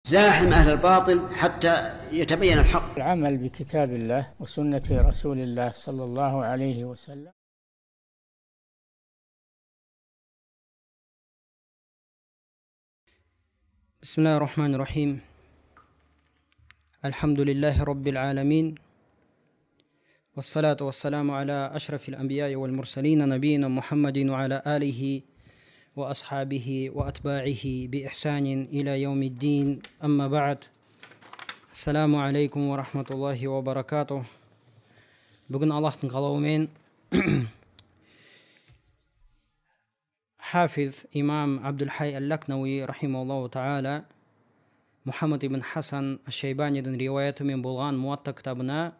زاحم أهل الباطل حتى يتبين الحق. العمل بكتاب الله وسنة رسول الله صلى الله عليه وسلم. بسم الله الرحمن الرحيم. الحمد لله رب العالمين، والصلاة والسلام على أشرف الأنبياء والمرسلين، نبينا محمد وعلى آله وأصحابه وأتباعه بإحسان إلى يوم الدين. أما بعد، السلام عليكم ورحمة الله وبركاته. Бүгін Аллахтың қалауымен хафиз имам Абдулхай әл-Лакнауи рахималлаху таала Мұхаммад ибн Хасан аш-Шайбанидің риуаятымен болған Муатта кітабына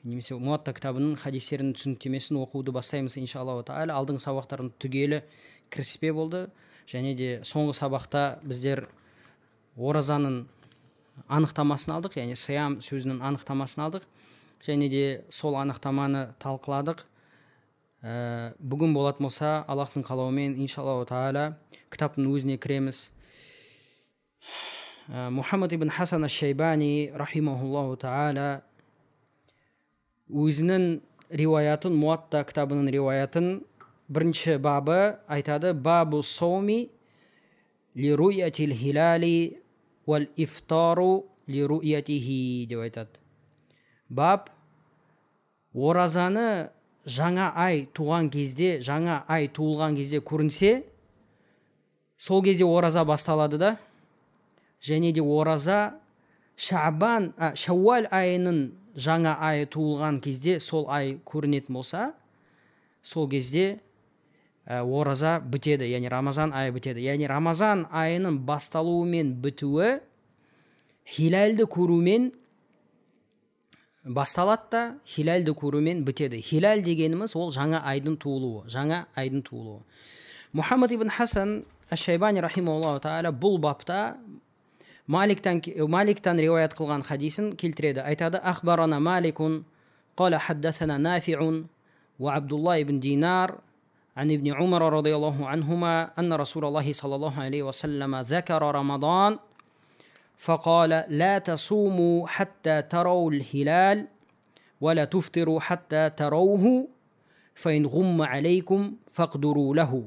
немесе Муатта кітабының хадистерінің түсініктемесін оқуды бастаймыз иншаллаху таала. Алдыңғы сабақтардың түгелі кіріспе болды, және де соңғы сабақта біздер оразаның анықтамасын алдық, яғни сиям сөзінің анықтамасын алдық, және де сол анықтаманы талқыладық. Бүгін болатын болса, Аллахтың қалауымен иншаллаху таала кітаптың өзіне кіреміз. Мұхаммад ибн Хасан аш-Шайбани рахимахуллаху таала өзінің риуаятын, Муатта кітабының риуаятын бірінші бабы айтады: бабу сауми ли руятил хилали вал ифтару ли руятихи деп айтады. Баб оразаны жаңа ай туған кезде, жаңа ай туылған кезде көрінсе, сол кезде ораза басталады да, және де ораза шабан, шауал айының жаңа айы туылған кезде сол ай көрінетін болса, сол кезде ораза бітеді, яғни Рамазан айы бітеді. Яғни Рамазан айының басталуы мен бітуі хилалді көрумен басталады да, хилалді көрумен бітеді. Хилал дегеніміз ол жаңа айдың туылуы, жаңа айдың туылуы. Мұхаммад ибн Хасан аш-Шайбани рахимахуллаху таала бұл бапта Маликтан риуаят қылған хадисін келтіреді. Айтады: ахбарана Маликун қала хаддасана Нафиун ва Абдулла ибн Динар عن ابن عمر رضي الله عنهما أن رسول الله صلى الله عليه وسلم ذكر رمضان فقال: لا تصوموا حتى تروا الهلال ولا تفطروا حتى تروه فإن غم عليكم فاقدروا له.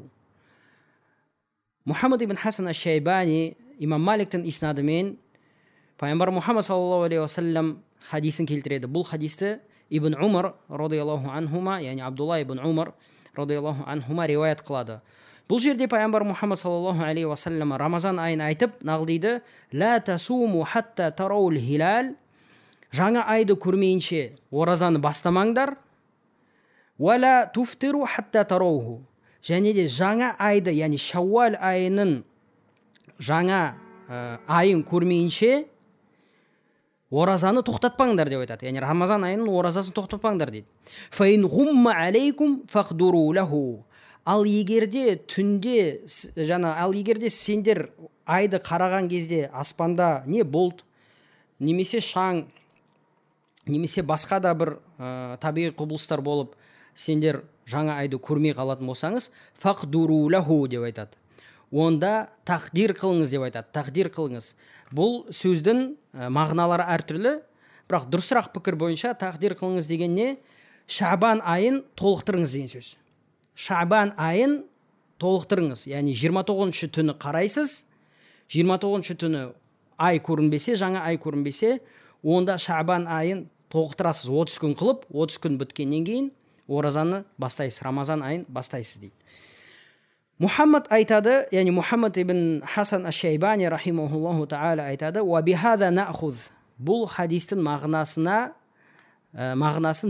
Мұхаммад ибн Хасан аш-Шайбани имам Маликтің иснадымен пайғамбар Мұхаммад саллаллаху алейхи уассалам хадисін келтіреді. Бұл хадисті Ибн Умар радиаллаху анхума, яғни Абдулла ибн Умар радиаллаху анхума риуаят қылады. Бұл жерде пайғамбар Мұхаммад саллаллаху алейхи уассалам Рамазан айын айтып, нағыл дейді: «Ла тасуму хатта тараул хилал», жаңа айды көрмейінше оразаны бастамаңдар, «Уа туфтиру хатта тарауху», және де жаңа айды, яғни шауал айының жаңа айын көрмейінше оразаны тоқтатпаңдар деп айтады. Яғни Рамазан айының оразасын тоқтатпаңдар дейді. Фаин ғумма алейкум фақдуру лаху. Ал егерде түнде, жаңа, ал егерде сендер айды қараған кезде аспанда не бұлт, немесе шаң, немесе басқа да бір табиғи құбылыстар болып, сендер жаңа айды көрмей қалатын болсаңыз, фақдуру лаху деп айтады. Онда тақдир қылыңыз деп айтады. Тақдир қылыңыз. Бұл сөздің мағыналары әртүрлі, бірақ дұрысырақ пікір бойынша тақдир қылыңыз деген не? Шабан айын толықтырыңыз деген сөз. Шабан айын толықтырыңыз. Яғни 29-шы түні қарайсыз, 29-шы түні ай көрінбесе, жаңа ай көрінбесе, онда шабан айын толықтырасыз. 30 күн қылып, 30 күн біткеннен кейін оразаны бастайсыз, Рамазан айын бастайсыз дейді. Мұхаммад айтады, яғни Мұхаммад ибн Хасан аш-Шайбани рахимахуллаху таала айтады: «Уа бихаза наъхуз». Бұл хадистің мағынасын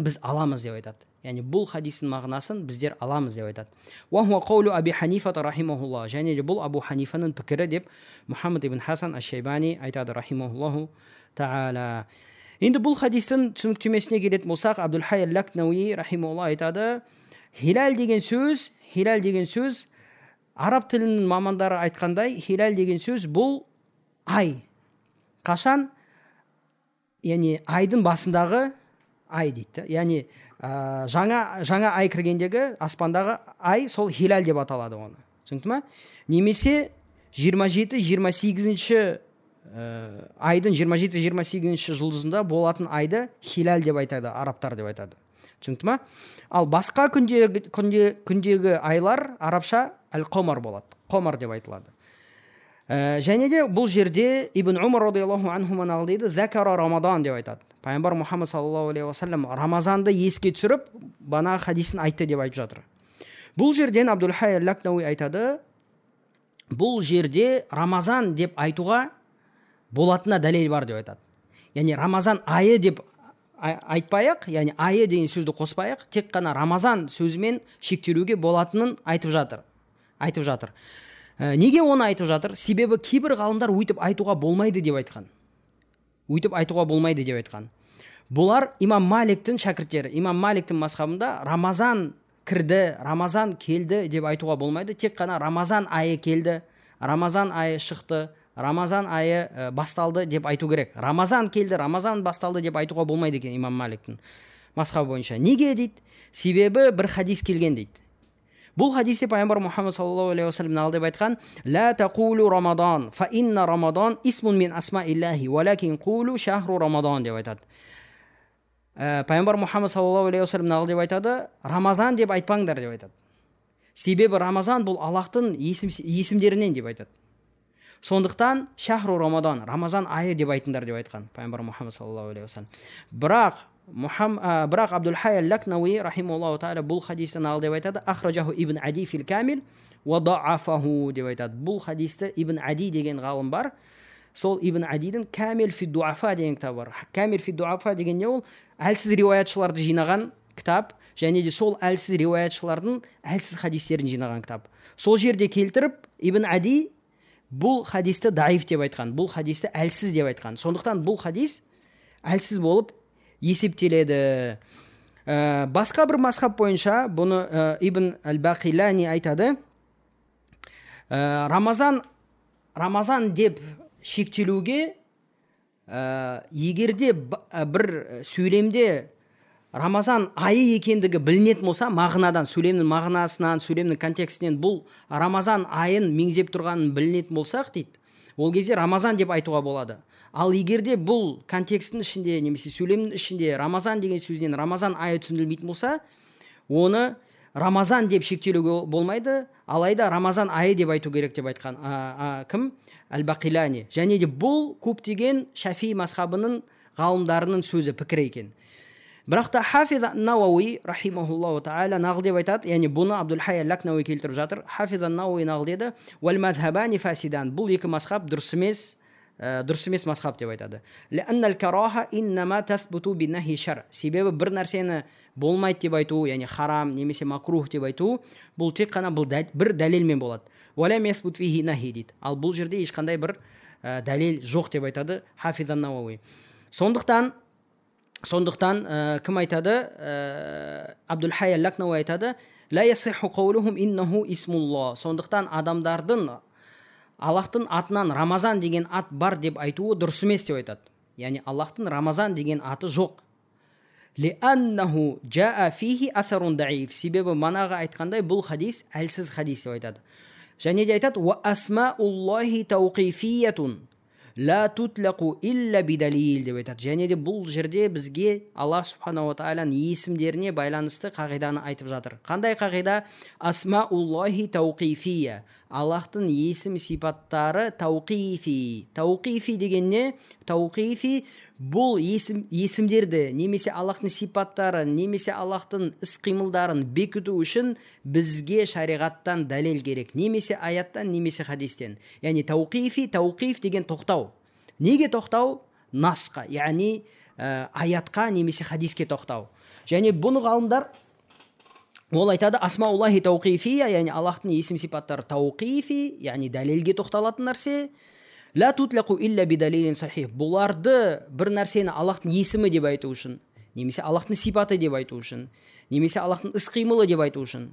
біз аламыз деп айтады. Яғни бұл хадистің мағынасын біздер аламыз деп айтады. Уа хуа қаулу Аби Ханифа рахимахуллах. Және де бұл Абу Ханифаның пікірі деп Мұхаммад ибн Хасан аш-Шайбани айтады рахимахуллаху таала. Енді бұл хадистің түсініктемесіне келетін болсақ, Абдулхай әл-Лакнауи рахимахуллах айтады: хилал деген сөз, хилал деген сөз араб тілінің мамандары айтқандай, хилал деген сөз бұл ай. Қашан? Яғни айдың басындағы ай дейді. Яғни жаңа ай кіргендегі аспандағы ай сол хилал деп аталады оны. Түсінікті ма? Немесе 27-28 айдың 27-28 жұлдызында болатын айды хилал деп айтады, арабтар деп айтады. Түсінікті ма? Ал басқа күндегі айлар арабша әл-қомар болады, қомар деп айтылады. Және де бұл жерде Ибн Умар радиаллаху анхума нағыл дейді, зәкара Рамадан деп айтады. Пайғамбар Мұхаммад саллаллаху алейхи уассалам Рамазанды еске түсіріп, бана хадисін айтты деп айтып жатыр. Бұл жерден Абдулхай әл-Лакнауи айтады, бұл жерде Рамазан деп айтуға болатынына дәлел бар деп айтады. Яғни Рамазан айы деп айтпай-ақ, яғни айы деген сөзді қоспай-ақ, тек қана Рамазан сөзімен шектелуге болатынын айтып жатыр. Айтып жатыр. Неге оны айтып жатыр? Себебі кейбір ғалымдар өйтіп айтуға болмайды деп айтқан. Өйтіп айтуға болмайды деп айтқан. Бұлар Имам Маликтің шәкірттері. Имам Маликтің мазхабында Рамазан кірді, Рамазан келді деп айтуға болмайды. Тек қана Рамазан айы келді, Рамазан айы шықты, Рамазан айы басталды деп айту керек. Рамазан келді, Рамазан басталды деп айтуға болмайды екен Имам Маликтің мазхабы бойынша. Неге дейді? Себебі бір хадис келген дейді. Бұл хадисте пайғамбар Мұхаммад саллаллаху алейхи уассалам нағыл деп айтқан: «Ла тақулу Рамадан, фа инна Рамадан исмун мин асмаиллахи, уалакин қулу шахру Рамадан» деп айтады. Пайғамбар Мұхаммад саллаллаху алейхи уассалам нағыл деп айтады: Рамазан деп айтпаңдар деп айтады. Себебі Рамазан бұл Аллахтың есімдерінен деп айтады. Сондықтан шахру Рамадан, Рамазан айы деп айтыңдар деп айтқан пайғамбар Мұхаммад саллаллаху алейхи уассалам. Бірақ Абдулхай әл-Лакнауи рахимахуллаху тағала бұл хадисті нағыл деп айтады: ахражаху Ибн Ади фил камил уа да'афаху деп айтады. Бұл хадисті Ибн Ади деген ғалым бар. Сол Ибн Адидің Камил фи дуафа деген кітабы бар. Камил фи дуафа деген не ол? Әлсіз риуаятшыларды жинаған кітап, және де сол әлсіз риуаятшылардың әлсіз хадистерін жинаған кітап. Сол жерде келтіріп Ибн Ади бұл хадисті даиф деп айтқан, бұл хадисті әлсіз деп айтқан. Сондықтан бұл хадис әлсіз болып есептеледі. Басқа бір мазхаб бойынша бұны Ибн әл-Бақилани айтады. Рамазан деп шектелуге, егерде бір сөйлемде Рамазан айы екендігі білінетін болса, мағынадан, сөйлемнің мағынасынан, сөйлемнің контекстінен бұл Рамазан айын меңзеп тұрғанын білінетін болсақ дейді, ол кезде Рамазан деп айтуға болады. Ал егерде бұл контекстің ішінде немесе сөйлемнің ішінде Рамазан деген сөзінен Рамазан айы түсінілмейтін болса, оны Рамазан деп шектелуге болмайды, алайда Рамазан айы деп айту керек деп айтқан кім? Әл-Бақилани. Және де бұл көптеген Шафи мазхабының ғалымдарының сөзі, пікірі екен. Бірақ та Хафиз ан-Науауи рахимахуллаху тағала нағыл деп айтады, яғни бұны Абдулхай әл-Лакнауи келтіріп жатыр. Хафиз ан-Науауи нағыл деді: «Уәл мазхабани фасидан». Бұл екі мазхаб дұрыс емес, дұрыс емес мазхаб деп айтады. Ләннал караха иннама тасбуту биннахи шар. Себебі бір нәрсені болмайды деп айту, яғни харам немесе макрух деп айту, бұл тек қана бұл бір дәлелмен болады. Уәләм ясбут фихи нахи дейді. Ал бұл жерде ешқандай бір дәлел жоқ деп айтады Хафиз ан-Науауи. Сондықтан кім айтады? Абдулхай әл-Лакнауи айтады: «Ла ясиху қаулухум иннаху исмуллах». Сондықтан адамдардың Аллахтың атынан Рамазан деген ат бар деп айтуы дұрыс емес деп айтады. Яғни Аллахтың Рамазан деген аты жоқ. Лианнаху жаа фихи асарун даиф. Себебі манаға айтқандай бұл хадис әлсіз хадис деп айтады. Және де айтады: «Уа асмауллахи тауқифиятун ла тутлақу илля бидалил» деп айтады. Және де бұл жерде бізге Аллах субханаху ва тағаланың есімдеріне байланысты қағиданы айтып жатыр. Қандай қағида? Асмауллахи тауқифия. Аллахтың есім сипаттары тауқифи. Тауқифи деген не? Тауқифи бұл есімдерді немесе Аллахтың сипаттарын, немесе Аллахтың іс-қимылдарын бекіту үшін бізге шариғаттан дәлел керек, немесе аяттан, немесе хадистен. Яғни тауқифи, тауқиф деген тоқтау. Неге тоқтау? Насқа, яғни аятқа немесе хадиске тоқтау. Және бұны ғалымдар ол айтады: асмауллахи тауқифия, яғни Аллахтың есім сипаттары тауқифи, яғни дәлелге тоқталатын нәрсе. Ла тутлақу илля бидалилин сахих. Бұларды бір нәрсені Аллахтың есімі деп айту үшін, немесе Аллахтың сипаты деп айту үшін, немесе Аллахтың іс-қимылы деп айту үшін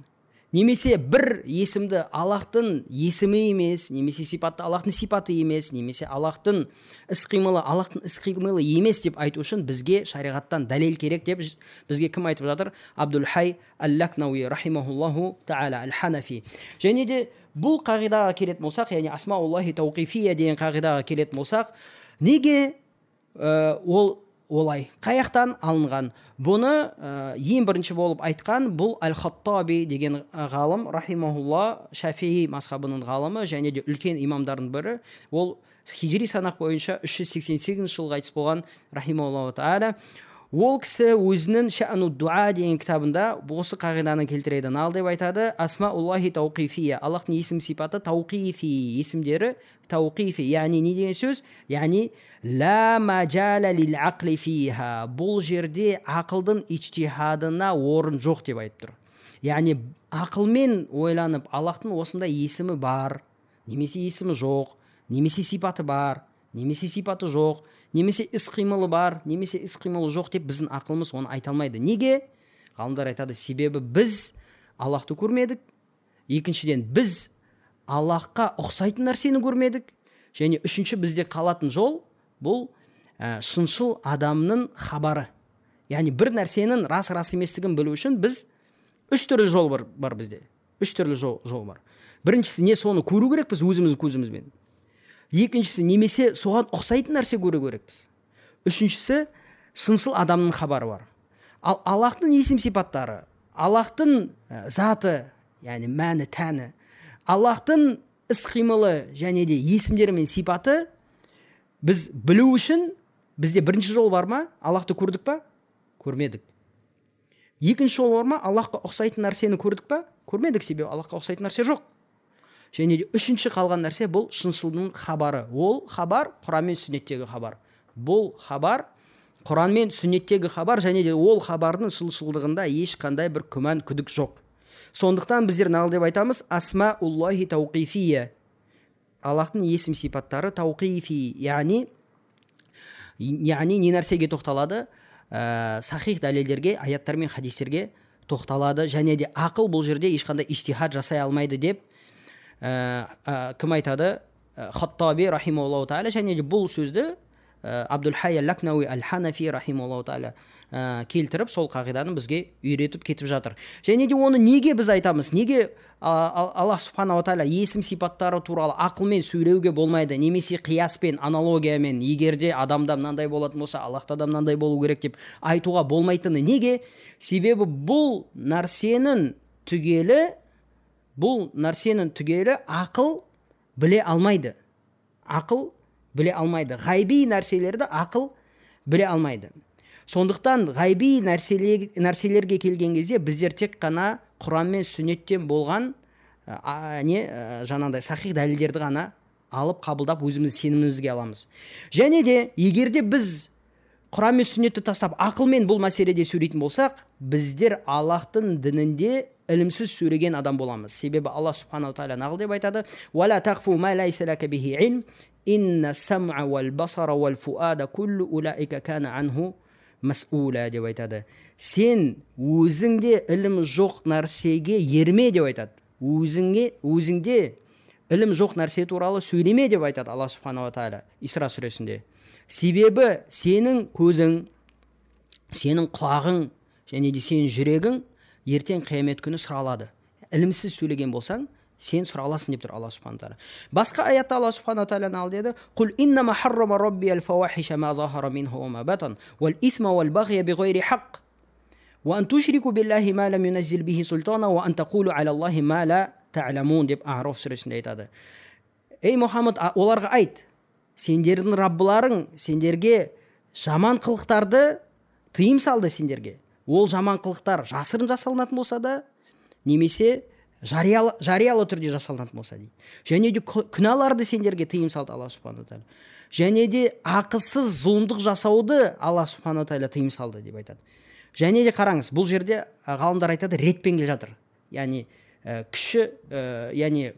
Немесе бір есімді Аллахтың есімі емес, немесе сипатты Аллахтың сипаты емес, немесе Аллахтың іс-қимылы Аллахтың іс-қимылы емес деп айту үшін бізге шариғаттан дәлел керек деп бізге кім айтып жатыр? Абдулхай әл-Лакнауи рахимахуллаху тағала әл-Ханафи. Және де бұл қағидаға келетін болсақ, яғни асмауллахи тауқифия деген қағидаға келетін болсақ, неге ол олай қаяқтан алынған? Бұны ең бірінші болып айтқан бұл Әл-Хаттаби деген ғалым рахимахулла, Шафии мазхабының ғалымы және де үлкен имамдардың бірі. Ол хижри санақ бойынша 388 жылы қайтыс болған рахимахуллаху тағала. Ол кісі өзінің Ша'ну дуа деген кітабында осы қағиданы келтіреді. Нал деп айтады: асмауллахи тауқифия, Аллахтың есім сипаты тауқифи, есімдері тауқифи, яғни не деген сөз? Яғни ла мажала лил ақли фиха, бұл жерде ақылдың ижтихадына орын жоқ деп айтып тұр. Яғни ақылмен ойланып Аллахтың осындай есімі бар, немесе есімі жоқ, немесе сипаты бар, немесе сипаты жоқ, немесе іс-қимылы бар, немесе іс-қимылы жоқ деп біздің ақылымыз оны айта алмайды. Неге? Ғалымдар айтады, себебі біз Аллахты көрмедік. Екіншіден, біз Аллахқа ұқсайтын нәрсені көрмедік. Және үшінші, бізде қалатын жол бұл шыншыл адамның хабары. Яғни бір нәрсенің рас-рас еместігін білу үшін біз үш түрлі жол бар бізде. Үш түрлі жол бар. Біріншісі, не соны көру керекпіз өзіміздің көзімізбен. Екіншісі, немесе соған ұқсайтын нәрсе көру керекпіз. Үшіншісі, шыншыл адамның хабары бар. Ал Аллахтың есім сипаттары, Аллахтың заты, яғни мәні, тәні, Аллахтың іс-қимылы және де есімдері мен сипаты біз білу үшін бізде бірінші жол бар ма? Аллахты көрдік па? Көрмедік. Екінші жол бар ма? Аллахқа ұқсайтын нәрсені көрдік па? Көрмедік, себебі Аллахқа ұқсайтын нәрсе жоқ. Және де үшінші қалған нәрсе бұл шыншылдың хабары. Ол хабар Құран мен сүннеттегі хабар. Бұл хабар Құран мен сүннеттегі хабар, және де ол хабардың шыншылдығында ешқандай бір күмән, күдік жоқ. Сондықтан біздер нағыл деп айтамыз: асмауллахи тауқифия. Аллахтың есім сипаттары тауқифи, яғни не нәрсеге тоқталады? Сахих дәлелдерге, аяттар мен хадистерге тоқталады. Және де ақыл бұл жерде ешқандай ижтихад жасай алмайды деп кім айтады? Хаттаби рахимахуллаху тағала. Және де бұл сөзді Абдулхай әл-Лакнауи әл-Ханафи рахимахуллаху тағала келтіріп, сол қағиданы бізге үйретіп кетіп жатыр. Және де оны неге біз айтамыз? Неге Аллах субханаху тағала есім сипаттары туралы ақылмен сөйлеуге болмайды, немесе қияспен, аналогиямен, егер де адамда мынандай болатын болса, Аллахта да мынандай болу керек деп айтуға болмайтыны неге? Себебі бұл нәрсенің түгелі ақыл біле алмайды. Ақыл біле алмайды. Ғайби нәрселерді ақыл біле алмайды. Сондықтан ғайби нәрселерге келген кезде біздер тек қана Құран мен сүннеттен болған жаңағыдай сахих дәлелдерді ғана алып қабылдап өзіміздің сенімімізге аламыз. Және де егер де біз Құран мен сүннетті тастап ақылмен бұл мәселеде сөйлейтін болсақ, біздер Аллахтың дінінде ілімсіз сөйлеген адам боламыз. Себебі Аллах субханаху тағала нағыл деп айтады: «Уала тақфу ма лайса лака бихи илм, инна сам'a вал басара вал фуада куллу улаика кана анху мас'ула» деп айтады. Сен өзіңде ілім жоқ нәрсеге ерме деп айтады. Өзіңде ілім жоқ нәрсе туралы сөйлеме деп айтады Аллах субханаху тағала Исра сүресінде. Себебі сенің көзің, сенің құлағың және де сенің жүрегің ертең қиямет күні сұралады. Ілімсіз сөйлеген болсаң, сен сұраласың деп тұр Алла субхана тағала. Басқа аятта Алла субхана тағала ал деді: «Құл иннама харрама рабби аль-фавахиша ма захара минха ва ма батан, вал исма вал бағия биғайри хақ, уа ан тушрику биллахи ма лам юназзил бихи султана, уа ан тақулу аля Аллахи ма ла та'ламун» деп А'раф сүресінде айтады. Ей Мұхаммад, оларға айт, сендердің раббыларың сендерге жаман қылықтарды тыйым салды сендерге. Ол жаман қылықтар жасырын жасалынатын болса да, немесе жариялы түрде жасалынатын болса дейді. Және де күнәларды сендерге тыйым салды Алла субхана тағала. Және де ақысыз зұлымдық жасауды Алла субхана тағала тыйым салды деп айтады. Және де қараңыз, бұл жерде ғалымдар айтады, ретпен келе жатыр. Яғни кіші, яғни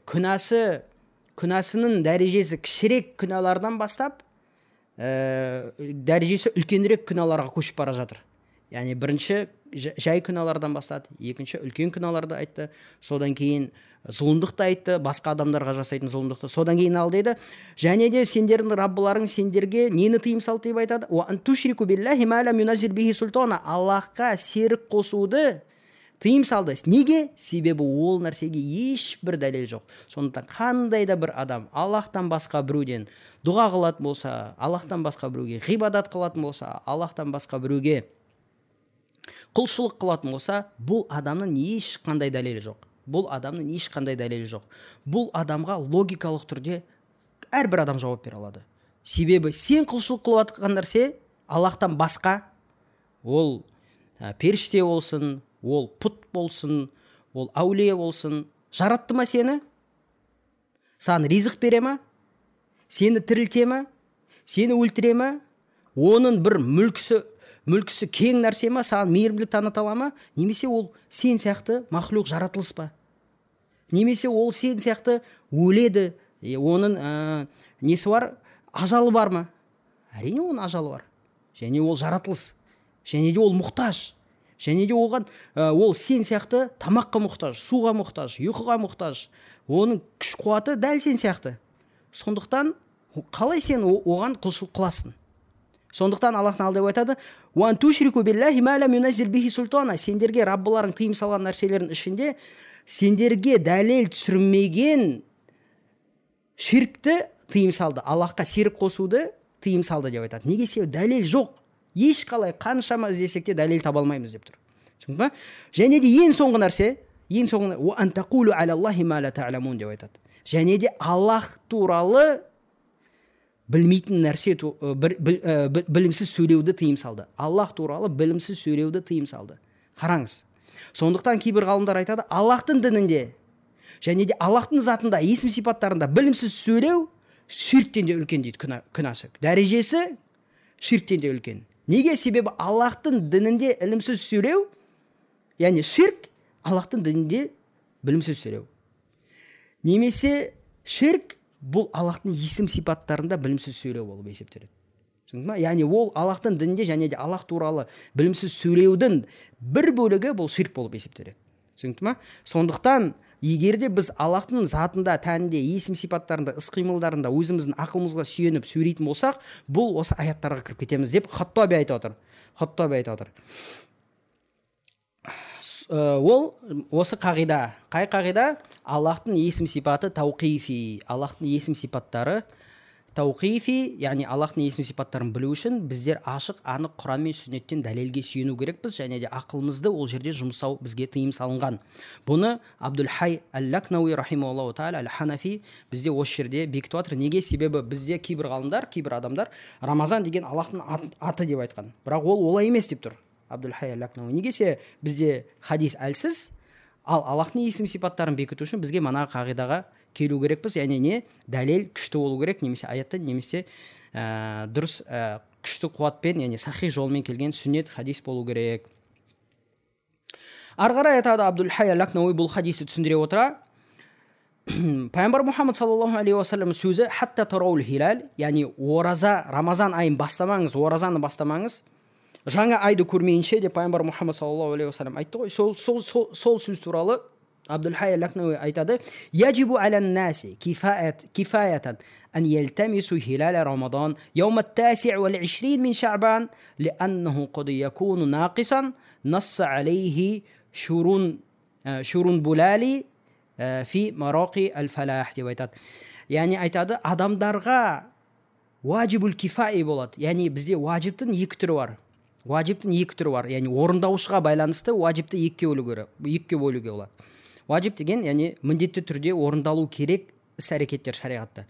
күнәсінің дәрежесі кішірек күнәлардан бастап, дәрежесі үлкенірек күнәларға көшіп бара жатыр. Яғни бірінші жай күнәлардан бастады, екінші үлкен күнәларды айтты, содан кейін зұлымдықты айтты, басқа адамдарға жасайтын зұлымдықты. Содан кейін ал дейді, және де сендердің Раббыларың сендерге нені тыйым салды деп айтады? Аллахқа серік қосуды тыйым салды. Неге? Себебі ол нәрсеге ешбір дәлел жоқ. Сондықтан қандай да бір адам Аллахтан басқа біреуден дұға қылатын болса, Аллахтан басқа біреуге ғибадат қылатын болса, Аллахтан басқа біреуге құлшылық қылатын болса, бұл адамның ешқандай дәлелі жоқ. Бұл адамның ешқандай дәлелі жоқ. Бұл адамға логикалық түрде әрбір адам жауап бере алады. Себебі сен құлшылық қылып жатқан нәрсе Аллахтан басқа, ол періште болсын, ол пұт болсын, ол әулие болсын, жаратты ма сені? Саған ризық бере ма? Сені тірілте ма? Сені өлтіре ма? Оның бір мүлкісі кең нәрсе ма? Саған мейірімділік таныта ала ма? Немесе ол сен сияқты мақлұқ жаратылыс па? Немесе ол сен сияқты өледі, оның несі бар, ажалы бар ма? Әрине оның ажалы бар. Және ол жаратылыс, және де ол мұқтаж. Және де оған, ол сен сияқты тамаққа мұқтаж, суға мұқтаж, ұйқыға мұқтаж. Оның күш қуаты дәл сен сияқты. Сондықтан қалай сен оған құлшылық қыласың? Сондықтан Аллах тағала деп айтады: «Уан тушрику биллахи ма лам юназзил бихи султана». Сендерге Раббыларың тыйым салған нәрселердің ішінде сендерге дәлел түсірмеген ширкті тыйым салды. Аллахқа серік қосуды тыйым салды деп айтады. Неге? Себебі дәлел жоқ. Ешқалай қаншама іздесек те дәлел таба алмаймыз деп тұр. Түсіндің ба? Және де ең соңғы нәрсе, ең соңғы «Уа ан тақулу алаллахи ма ла та'ламун» деп айтады. Және де Аллах туралы білмейтін нәрсе, білімсіз сөйлеуді тыйым салды. Аллах туралы білімсіз сөйлеуді тыйым салды. Қараңыз. Сондықтан кейбір ғалымдар айтады, Аллахтың дінінде және де Аллахтың затында, есім сипаттарында білімсіз сөйлеу ширктен де үлкен дейді, күнәсі. Дәрежесі ширктен де үлкен. Неге? Себебі Аллахтың дінінде ілімсіз сөйлеу, яғни ширк, Аллахтың дінінде білімсіз сөйлеу. Немесе ширк бұл Аллахтың есім сипаттарында білімсіз сөйлеу болып есептеледі. Түсіндің ба? Яғни ол Аллахтың дінінде және де Аллах туралы білімсіз сөйлеудің бір бөлігі бұл ширк болып есептеледі. Түсінікті ма? Сондықтан егер де біз Аллахтың затында, тәнінде, есім сипаттарында, іс-қимылдарында өзіміздің ақылымызға сүйеніп сөйлейтін болсақ, бұл осы аяттарға кіріп кетеміз деп Хаттаби айтып отыр. Хаттаби айтып отыр. Ол осы қағида. Қай қағида? Аллахтың есім сипаты тауқифи. Аллахтың есім сипаттары тауқифи, яғни Аллахтың есім сипаттарын білу үшін біздер ашық, анық Құран мен сүннеттен дәлелге сүйену керекпіз, және де ақылымызды ол жерде жұмсау бізге тыйым салынған. Бұны Абдулхай әл-Лакнауи рахимаһуллаху тағала әл-Ханафи бізде осы жерде бекітіп жатыр. Неге? Себебі бізде кейбір ғалымдар, кейбір адамдар Рамазан деген Аллахтың аты деп айтқан. Бірақ ол олай емес деп тұр Абдулхай әл-Лакнауи. Неге? Бізде хадис әлсіз, ал Аллахтың есім сипаттарын бекіту үшін бізге мына қағидаға келу керекпіз, яғни не? Дәлел күшті болу керек, немесе аяттан, немесе дұрыс күшті қуатпен, яғни сахи жолмен келген сүннет хадис болу керек. Ары қарай айтады Абдулхай әл-Лакнауи бұл хадисті түсіндіре отыра, Пайғамбар Мұхаммад саллаллаху алейхи уассалам сөзі «Хатта тараул хилал», яғни ораза, Рамазан айын бастамаңыз, оразаны бастамаңыз, жаңа айды көрмейінше деп Пайғамбар Мұхаммад саллаллаху алейхи уассалам айтты ғой. Сол сөз туралы Абдулхай әл-Лакнауи айтады: «Яджибу алян-наси кифаятан ан ялтамису хилаля Рамадан яум ат-таси' вал-ишрин мин Ша'бан лианнаху қад якуну нақисан насса алейхи шурун булали фи мароқи әл-фалах» деп айтады. Яғни айтады, адамдарға уажибул кифаи болады. Яғни бізде уажиптің екі түрі бар. Уажиптің екі түрі бар. Яғни орындаушыға байланысты уажипті екіге бөлуге болады. Уажип деген, яғни міндетті түрде орындалу керек іс-әрекеттер шариғатта.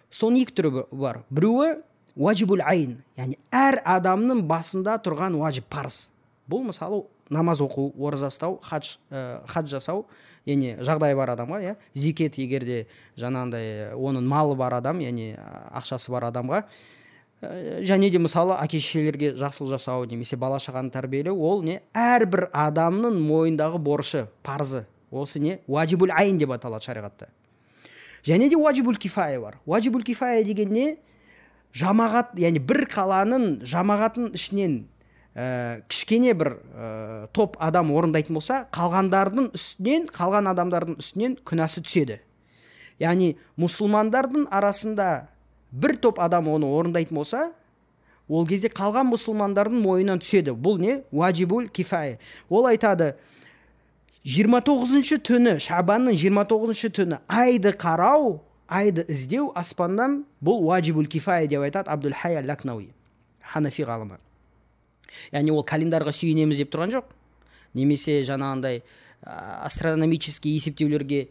Соның екі түрі бар. Біреуі уажибул айн, яғни әр адамның басында тұрған уажип, парыз. Бұл мысалы намаз оқу, ораза ұстау, хадж жасау, яғни жағдайы бар адамға, иә, зекет егер де жаңағындай оның малы бар адам, яғни ақшасы бар адамға, және де мысалы әке шешелерге жақсылық жасау немесе бала шағаны тәрбиелеу, ол не әрбір адамның мойнындағы борышы, парызы. Осы не уажибул айн деп аталады шариғатта. Және де уажибул кифая бар. Уажибул кифая деген не? Жамағат, яғни бір қаланың жамағатын ішінен кішкене бір топ адам орындайтын болса, қалған адамдардың үстінен күнәсі түседі. Яғни мұсылмандардың арасында бір топ адам оны орындайтын болса, ол кезде қалған мұсылмандардың мойнынан түседі. Бұл не? Уажибул кифая. Ол айтады, 29-шы түні, Шабанның 29-шы түні айды қарау, айды іздеу аспаннан, бұл уажибул кифая деп айтады Абдулхай әл-Лакнауи, ханафи ғалымы. Яғни ол календарға сүйенеміз деп тұрған жоқ, немесе жаңағындай астрономический есептеулерге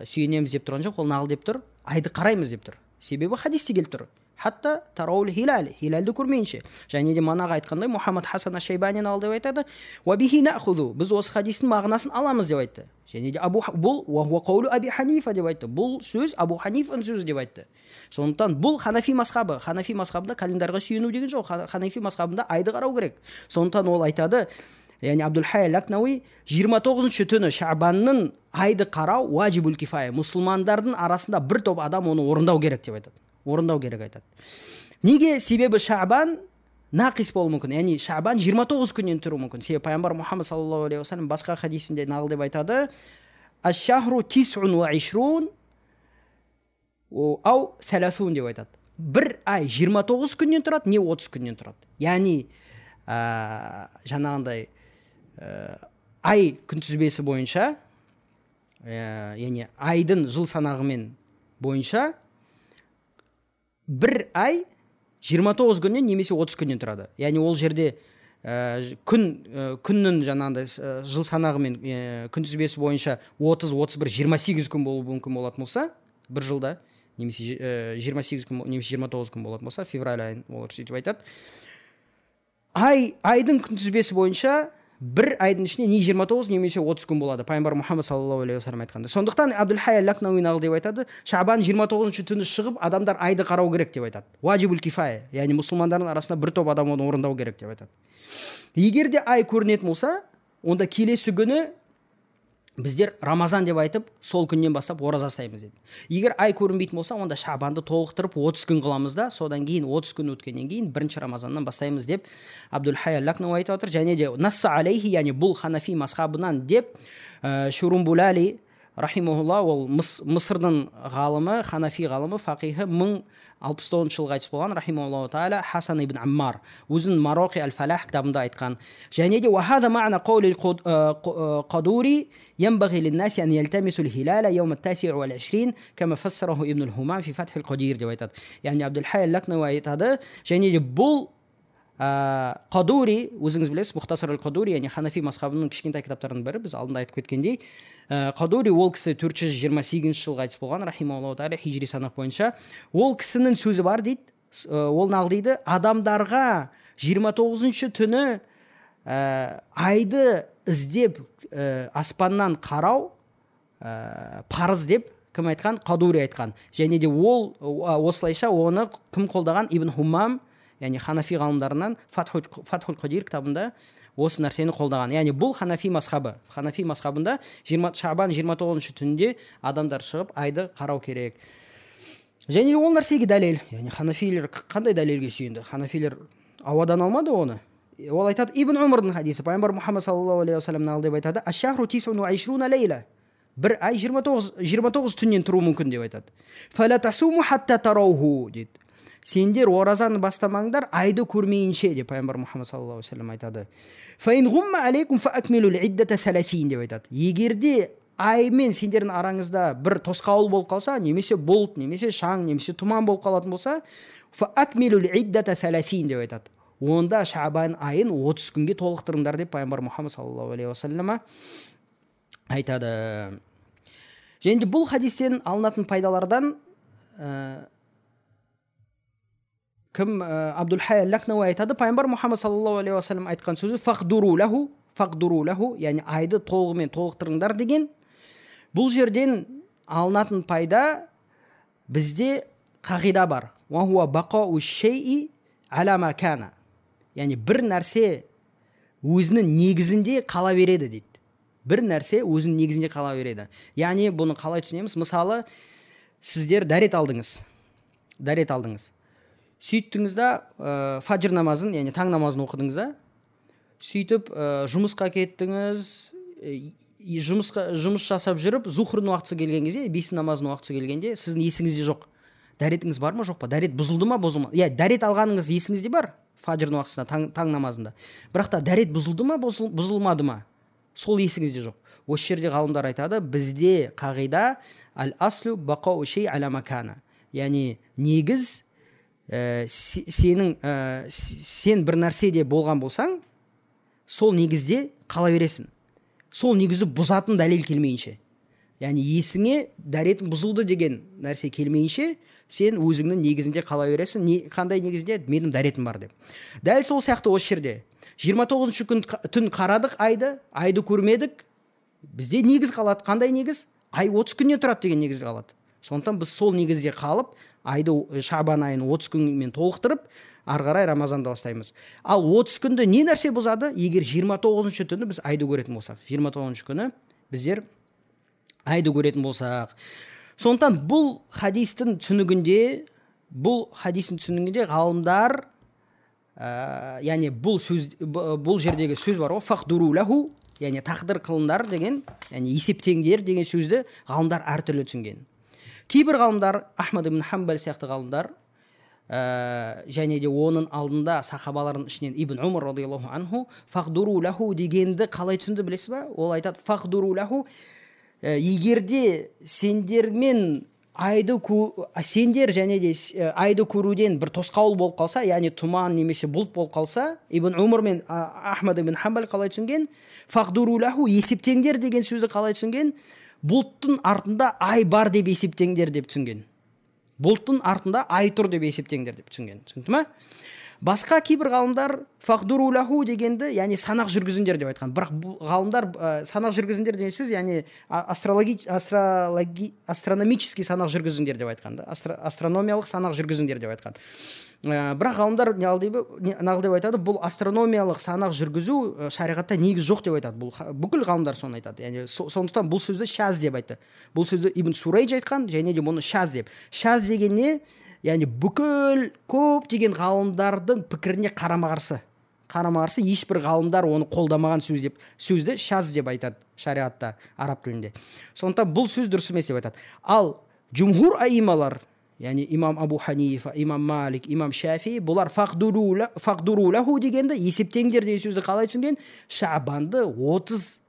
сүйенеміз деп тұрған жоқ, ол нағыл деп тұр, айды қараймыз деп тұр. Себебі хадисте келіп тұр. Хатта тараул хилал, хилалды көрмейінше. Және де манағы айтқандай Мұхаммад Хасан аш-Шайбани ал деп айтады, уа бихи нахузу, біз осы хадистің мағынасын аламыз деп айтты. Және де бұл уа хуа қаулу Аби Ханифа деп айтты. Бұл сөз Абу Ханифаның сөзі деп айтты. Сондықтан бұл ханафи мазхабы. Ханафи мазхабында календарға сүйену деген жоқ. Ханафи мазхабында айды қарау керек. Сондықтан ол айтады, яғни Абдулхай әл-Лакнауи 29-шы түні Шабанның айды қарау уажибул кифая. Мұсылмандардың арасында бір топ адам оны орындау керек деп айтады. Орындау керек айтады. Неге? Себебі Шабан нақис болуы мүмкін. Яғни Шабан 29 күннен тұруы мүмкін. Себебі пайғамбар Мұхаммад саллаллаху алейхи уассалам басқа хадисінде нағыл деп айтады: Аш-шахру тис'ун уа ишрун ау сәләсун деп айтады. Бір ай 29 күннен тұрады, не 30 күннен тұрады. Яғни жаңағындай ай күнтізбесі бойынша, яғни айдың жыл санағымен бойынша бір ай 29 күннен немесе 30 күннен тұрады. Яғни ол жерде күннің жаңағындай жыл санағымен күнтізбесі бойынша 30, 31, 28 күн болуы мүмкін болатын болса, бір жылда немесе 28 күн немесе 29 күн болатын болса, февраль айын олар сөйтіп айтады. Айдың күнтізбесі бойынша бір айдың ішінде не 29 немесе 30 күн болады. Пайғамбар Мұхаммад саллаллаху алейхи уассалам айтқанда. Сондықтан Абдулхай әл-Лакнауи нағыл деп айтады, Шабан 29-шы түні шығып адамдар айды қарау керек деп айтады. Уажибул кифая, яғни мұсылмандардың арасында бір топ адам оны орындау керек деп айтады. Егер де ай көрінетін болса, онда келесі күні біздер Рамазан деп айтып, сол күннен бастап ораза ұстаймыз дейді. Егер ай көрінбейтін болса, онда Шабанды толықтырып 30 күн қыламыз да, содан кейін 30 күн өткеннен кейін бірінші Рамазаннан бастаймыз деп Абдулхай әл-Лакнауи айтып отыр. Және де насса алейхи, яғни бұл ханафи мазхабынан деп Шурумбулали рахимахулла, ол Мысырдың ғалымы, ханафи ғалымы, фақихы, 1069 жылы қайтыс болған, рахимахуллаху тағала, Хасан ибн Аммар өзінің Мароқи әл-Фалах кітабында айтқан. Және де уахаза ма'на қаули қадури янбағи линнаси ан ялтамису л-хилала яум ат-таси'у вал-ишрин кама фассараху ибн ал-Хумам фи Фатх ал-Қадир деп айтады. Яғни Абдулхай әл-Лакнауи айтады, және де бұл Қадури, өзіңіз білесіз, Мұхтасар әл-Қадури, яғни ханафи мазхабының кішкентай кітаптарының бірі, біз алдында айтып кеткендей, Қадури ол кісі 428 жылы қайтыс болған, рахимахуллаху тағала, хижри санақ бойынша. Ол кісінің сөзі бар дейді, ол нағыл дейді, адамдарға 29-шы түні айды іздеп аспаннан қарау парыз деп кім айтқан? Қадури айтқан. Және де ол осылайша оны кім қолдаған? Ибн Хумам, яғни ханафи ғалымдарынан Фатхул Қадир кітабында осы нәрсені қолдаған. Яғни бұл ханафи мазхабы. Ханафи мазхабында Шабан 29-шы түнде адамдар шығып айды қарау керек. Және ол нәрсеге дәлел. Яғни ханафилер қандай дәлелге сүйенді? Ханафилер ауадан алмады оны. Ол айтады, Ибн Умардың хадисі, пайғамбар Мұхаммад саллаллаху алейхи уассалам нағыл деп айтады: Аш-шахру тис'ун уа ишруна лейла. Бір ай 29 түннен тұруы мүмкін деп айтады. Фала тасуму хатта тарауху дейді. Сендер оразаны бастамаңдар айды көрмейінше деп пайғамбар Мұхаммад саллаллаху алейхи уассалам айтады. Фа ин ғумма алейкум фа акмилул иддата саласин деп айтады. Егер де ай мен сендердің араңызда бір тосқауыл болып қалса, немесе бұлт, немесе шаң, немесе тұман болып қалатын болса, фа акмилул иддата саласин деп айтады. Онда Шабан айын 30 күнге толықтырыңдар деп пайғамбар Мұхаммад саллаллаху алейхи уассалам айтады. Және де бұл хадистен алынатын пайдалардан кім Абдулхай әл-Лакнауи айтады, пайғамбар Мұхаммад саллаллаху алейхи уассалам айтқан сөзі фақдуру лаху, фақдуру лаху, яғни айды толығымен толықтырыңдар деген. Бұл жерден алынатын пайда, бізде қағида бар. Уа хуа бақау шейи аля ма кана. Яғни бір нәрсе өзінің негізінде қала береді дейді. Бір нәрсе өзінің негізінде қала береді. Яғни бұны қалай түсінеміз? Мысалы, сіздер дәрет алдыңыз. Дәрет алдыңыз. Сөйттіңіз да, фажр намазын, яғни таң намазын оқыдыңыз да, сөйтіп жұмысқа кеттіңіз, жұмыс жасап жүріп, зухрдың уақытысы келген кезде, бесін намазының уақытысы келгенде, сіздің есіңізде жоқ. Дәретіңіз бар ма, жоқ па? Дәрет бұзылды ма, бұзылма? Иә, дәрет алғаныңыз есіңізде бар, фажрдың уақытысында, таң намазында. Бірақ та дәрет бұзылды ма, бұзылмады ма? Сол есіңізде жоқ. Осы жерде ғалымдар айтады, бізде қағида әл-аслю бақау шей аля макана. Яғни негіз сенің сен бір нәрседе болған болсаң, сол негізде қала бересің. Сол негізді бұзатын дәлел келмейінше. Яғни есіңе дәретің бұзылды деген нәрсе келмейінше, сен өзіңнің негізінде қала бересің. Қандай негізде? Менің дәретім бар деп. Дәл сол сияқты осы жерде 29-шы күн түн қарадық айды, айды көрмедік. Бізде негіз қалады. Қандай негіз? Ай 30 күннен тұрады деген негіз қалады. Сондықтан біз сол негізде қалып, айды Шабан айын 30 күнмен толықтырып, ары қарай Рамазанды бастаймыз. Ал 30 күнді не нәрсе бұзады? Егер 29-шы түні біз айды көретін болсақ, 29-шы күні біздер айды көретін болсақ. Сондықтан бұл хадистің түсінігінде, ғалымдар, яғни бұл сөз, бұл жердегі сөз бар ғой, фақдуру лаху, яғни тақдыр қылыңдар деген, яғни есептеңдер деген сөзді ғалымдар әртүрлі түсінген. Кейбір ғалымдар, Ахмад ибн Хамбал сияқты ғалымдар, және де оның алдында сахабалардың ішінен Ибн Умар радиаллаху анху фақдуру лаху дегенді қалай түсінді білесіз ба? Ол айтады, фақдуру лаху, егерде сендермен айды сендер және де айды көруден бір тосқауыл болып қалса, яғни тұман немесе бұлт болып қалса, Ибн Умар мен Ахмад ибн Хамбал қалай түсінген? Фақдуру лаху, есептеңдер деген сөзді қалай түсінген? Бұлттың артында ай бар деп есептеңдер деп түсінген. Бұлттың артында ай тұр деп есептеңдер деп түсінген. Түсінікті ма? Басқа кейбір ғалымдар фақдуру лаху дегенді, яғни санақ жүргізіңдер деп айтқан. Бірақ бұл ғалымдар санақ жүргізіңдер деген сөз, яғни астрономический санақ жүргізіңдер деп айтқан да. Астрономиялық санақ жүргізіңдер деп айтқан. Бірақ ғалымдар нағыл деп айтады, бұл астрономиялық санақ жүргізу шариғатта негіз жоқ деп айтады. Бұл бүкіл ғалымдар соны айтады. Яғни сондықтан бұл сөзді шаз деп айтты. Бұл сөзді Ибн Сурайж айтқан, және де мұны шаз деп. Шаз деген не? Яғни бүкіл көптеген ғалымдардың пікіріне қарама-қарсы. Қарама-қарсы ешбір ғалымдар оны қолдамаған сөз деп, сөзді шаз деп айтады шариғатта, араб тілінде. Сондықтан бұл сөз дұрыс емес деп айтады. Ал жумһур аималар, яғни имам Абу Ханифа, имам Малик, имам Шафи, бұлар фақдуру лаху дегенді, есептеңдер деген сөзді қалай түсінген? Шабанды 30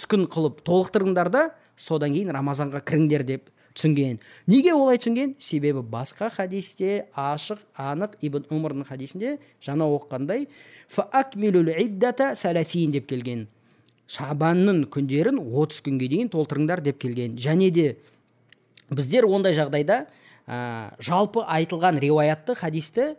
күн қылып толықтырыңдар да, содан кейін Рамазанға кіріңдер деп түсінген. Неге олай түсінген? Себебі басқа хадисте ашық, анық Ибн Умардың хадисінде жаңа оқығандай фаакмилул иддата 30 деп келген. Шабанның күндерін 30 күнге дейін толтырыңдар деп келген. Және де біздер ондай жағдайда жалпы айтылған риуаятты, хадисті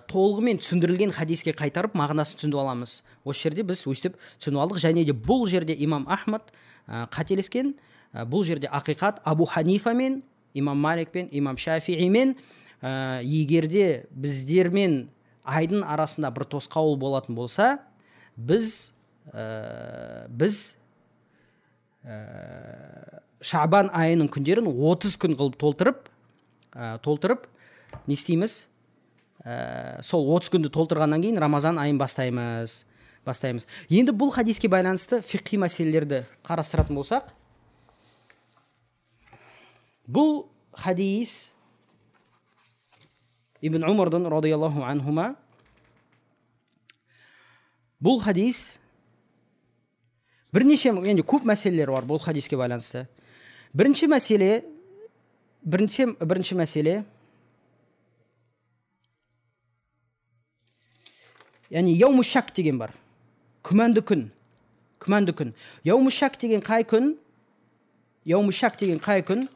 толығымен түсіндірілген хадиске қайтарып мағынасын түсініп аламыз. Осы жерде біз өстіп түсініп алдық. Және де бұл жерде имам Ахмад қателескен. Бұл жерде ақиқат Абу Ханифа мен, имам Малик пен, имам Шафии мен, егерде біздермен айдың арасында бір тосқауыл болатын болса, біз Шабан айының күндерін 30 күн қылып толтырып, не істейміз? Сол 30 күнді толтырғаннан кейін Рамазан айын бастаймыз. Енді бұл хадиске байланысты фиқхи мәселелерді қарастыратын болсақ, бұл хадис Ибн Умардан радиаллаху анхума, бұл хадис бірнеше, енді көп мәселелер бар бұл хадиске байланысты. Бірінші мәселе, яғни яуму шак деген бар. Күмәнді күн. Күмәнді күн. Яуму шак деген қай күн? Яуму шак деген қай күн?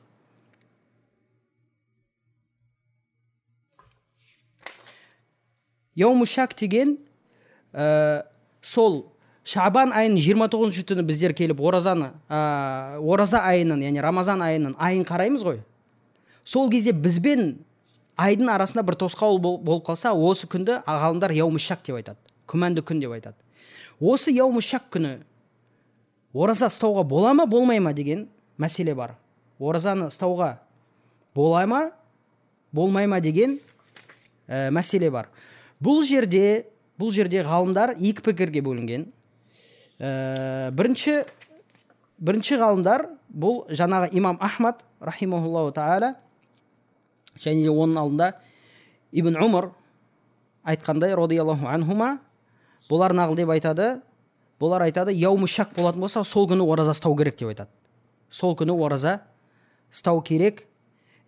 Яуму шак деген сол Шабан айының 29-шы түні біздер келіп оразаны, ораза айының, яғни Рамазан айының айын қараймыз ғой. Сол кезде бізбен айдың арасында бір тосқауыл болып қалса, осы күнді ғалымдар яуму шак деп айтады. Күмәнді күн деп айтады. Осы яуму шак күні ораза ұстауға бола ма, болмай ма деген мәселе бар. Оразаны ұстауға бола ма, болмай ма деген мәселе бар. Бұл жерде ғалымдар екі пікірге бөлінген. Бірінші ғалымдар бұл жаңағы имам Ахмад рахимахуллаху тағала және де оның алдында Ибн Умар айтқандай радиаллаху анхума, бұлар нағыл деп айтады, бұлар айтады, яуму шак болатын болса, сол күні ораза ұстау керек деп айтады. Сол күні ораза ұстау керек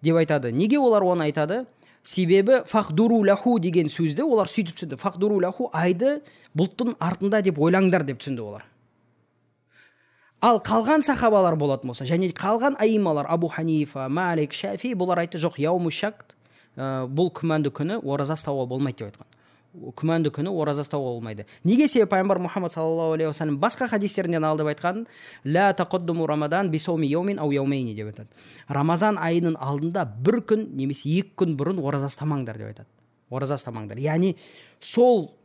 деп айтады. Неге олар оны айтады? Себебі фахдуру лаху деген сөзді олар сөйтіп түсінді. Фахдуру лаху айды бұлттың артында деп ойлаңдар деп түсінді олар. Ал қалған сахабалар болатын болса, және қалған аималар Абу Ханифа, Малик, Шафи, бұлар айтты, жоқ, яуму шак, бұл күмәнді күні ораза ұстауға болмайды деп айтқан. Күмәнді күні ораза ұстауға болмайды. Неге? Себебі пайғамбар Мұхаммад саллаллаху алейхи уассалам басқа хадистерінен алып айтқан, ла тақаддуму рамадан бисауми яумин ау яумейни деп айтады. Рамазан айының алдында бір күн немесе екі күн бұрын ораза ұстамаңдар деп айтады. Ораза ұстамаңдар. Яғни сол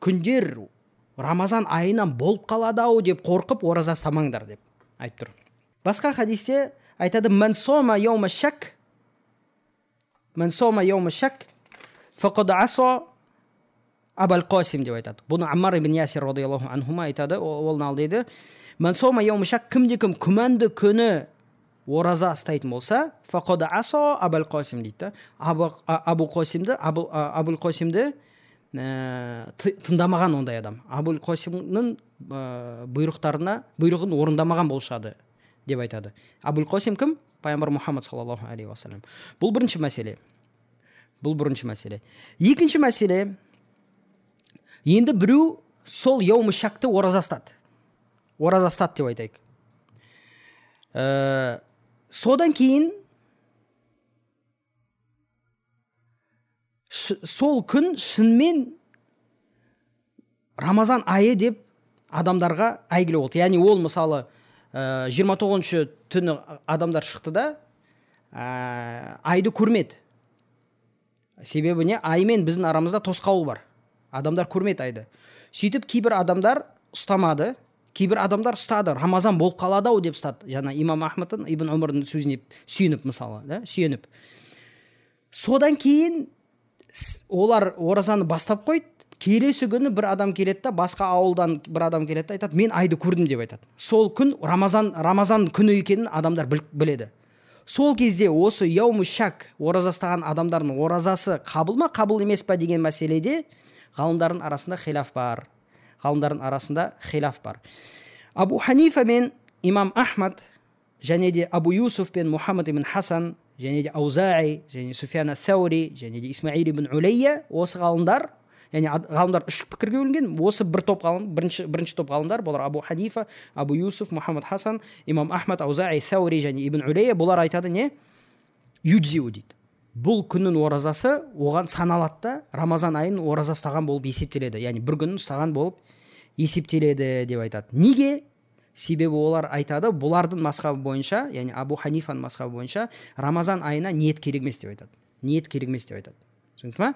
күндер Рамазан айынан болып қалады ау деп қорқып ораза ұстамаңдар деп айтып тұр. Басқа хадисте айтады, «Ман сома яума шак, ман сома яума шак, фақад аса Абул Қасим» деп айтады. Бұны Аммар ибн Ясир радиаллаху анхума айтады, ол нал дейді. «Ман сома яума шак», кімде кім күмәнді күні ораза ұстайтын болса, фақад аса Абул Қасим дейді. Абу Қасимді, Абул Қасимді тыңдамаған ондай адам. Абул Қасимның бұйрығын орындамаған болшады деп айтады. Абул Қасим кім? Пайғамбар Мұхаммад саллаллаху алейхи уассалам. Бұл бірінші мәселе. Бұл бірінші мәселе. Екінші мәселе, енді біреу сол яуму шакты ораза ұстады. Ораза ұстады деп айтайық. Содан кейін сол күн шынымен Рамазан айы деп адамдарға әйгілі болды. Яғни ол мысалы 29-шы түні адамдар шықты да айды көрмеді. Себебі не? Аймен біздің арамызда тосқауыл бар. Адамдар көрмеді айды. Сөйтіп кейбір адамдар ұстамады, кейбір адамдар ұстады. Рамазан болып қалады ау деп ұстады. Жаңа имам Ахмадтың, Ибн Умардың сөзіне сүйеніп мысалы, да? Сүйеніп. Содан кейін олар оразаны бастап қойды. Келесі күні бір адам келеді да, басқа ауылдан бір адам келеді да айтады, мен айды көрдім деп айтады. Сол күн Рамазан күні екенін адамдар біледі. Сол кезде осы яуму шак ораза ұстаған адамдардың оразасы қабыл ма, қабыл емес па деген мәселеде ғалымдардың арасында хилаф бар. Ғалымдардың арасында хилаф бар. Абу Ханифа мен имам Ахмад және де Абу Юсуф пен Мұхаммад ибн Хасан және де Аузаи және Суфьян ас-Саури және де Исмаил ибн Улейя, осы ғалымдар, яғни ғалымдар үш пікірге бөлінген. Осы бір топ ғалым, бірінші топ ғалымдар, бұлар Абу Ханифа, Абу Юсуф, Мұхаммад Хасан, имам Ахмад, Аузаи, Саури және ибн Улейя, бұлар айтады не? Юдзиу дейді. Бұл күннің оразасы оған саналады да, Рамазан айын ораза ұстаған болып есептеледі. Яғни бір күнін ұстаған болып есептеледі деп айтады. Неге? Себебі олар айтады, бұлардың мазхабы бойынша, яғни Абу Ханифаның мазхабы бойынша Рамазан айына ниет керек емес деп айтады. Ниет керек емес деп айтады. Түсінікті ма?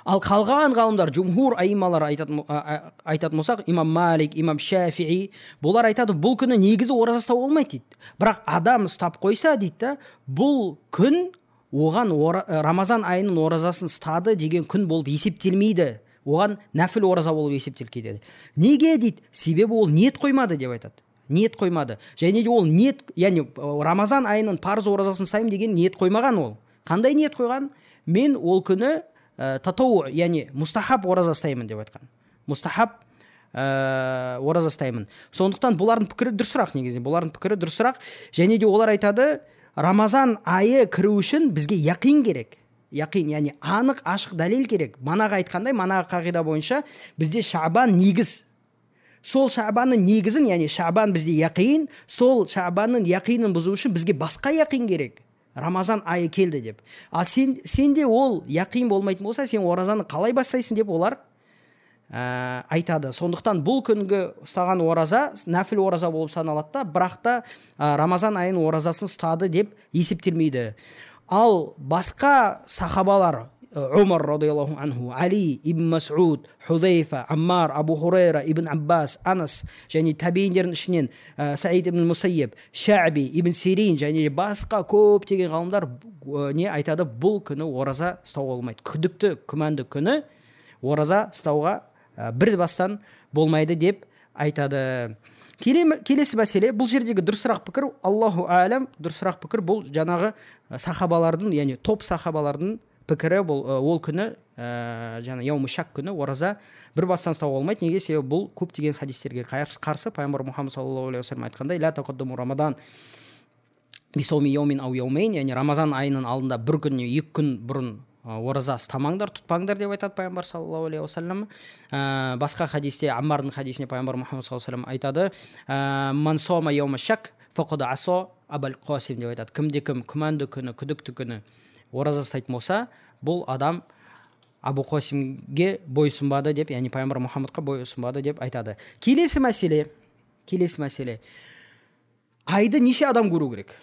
Ал қалған ғалымдар, жумһур аималар айтатын болсақ, имам Малик, имам Шафии, бұлар айтады, бұл күні негізі ораза ұстауға болмайды дейді. Бірақ адам ұстап қойса дейді да, бұл күн оған Рамазан айының оразасын ұстады деген күн болып есептелмейді. Оған нәфіл ораза болып есептеліп кетеді. Неге дейді? Себебі ол ниет қоймады деп айтады. Ниет қоймады. Және де ол ниет, яғни Рамазан айының парыз оразасын ұстаймын деген ниет қоймаған ол. Қандай ниет қойған? Мен ол күні татау, яғни мустахаб ораза ұстаймын деп айтқан. Мустахаб ораза ұстаймын. Сондықтан бұлардың пікірі дұрысырақ негізінен. Бұлардың пікірі дұрысырақ. Және де олар айтады, Рамазан айы кіру үшін бізге яқин керек. Яқин, яғни анық, ашық дәлел керек. Манағы айтқандай, манағы қағида бойынша бізде Шабан негіз. Сол Шабанның негізін, яғни Шабан бізде яқин, сол Шабанның яқинын бұзу үшін бізге басқа яқин керек. Рамазан айы келді деп. Ал сенде ол яқин болмайтын болса, сен оразаны қалай бастайсың деп олар айтады. Сондықтан бұл күнгі ұстаған ораза нәфіл ораза болып саналады да, бірақ та Рамазан айының оразасын ұстады деп есептелмейді. Ал басқа сахабалар, Умар радиаллаху анху, Али, Ибн Мас'уд, Хузайфа, Аммар, Абу Хурайра, Ибн Аббас, Анас және табииндердің ішінен Саид ибн Мусайиб, Шаби, Ибн Сирин және басқа көптеген ғалымдар не айтады? Бұл күні ораза ұстауға болмайды. Күдікті, күмәнді күні ораза ұстауға бір бастан болмайды деп айтады. Келесі мәселе, бұл жердегі дұрысырақ пікір, Аллаху әлем, дұрысырақ пікір бұл жаңағы сахабалардың, яғни топ сахабалардың пікірі, бұл ол күні, жаңа яуму шак күні ораза бір бастан ұстауға болмайды. Неге? Себебі бұл көптеген хадистерге қарсы. Пайғамбар Мұхаммад саллаллаху алейхи уассалам айтқандай, ла тақаддуму рамадан бисауми яумин ау яумейн, яғни Рамазан айының алдында бір күн, екі күн бұрын ораза ұстамаңдар, тұтпаңдар деп айтады пайғамбар саллаллаху алейхи уассалам. Басқа хадисте, Аммардың хадисіне пайғамбар Мұхаммад саллаллаху алейхи уассалам айтады, ман сома яума шак фақад асо абал Қасим деп айтады. Кімде кім күмәнді күні, күдікті күні ораза ұстайтын болса, бұл адам Абу Қасимге бойұсынбады деп, яғни пайғамбар Мұхаммадқа бойұсынбады деп айтады. Келесі мәселе, айды неше адам көру керек?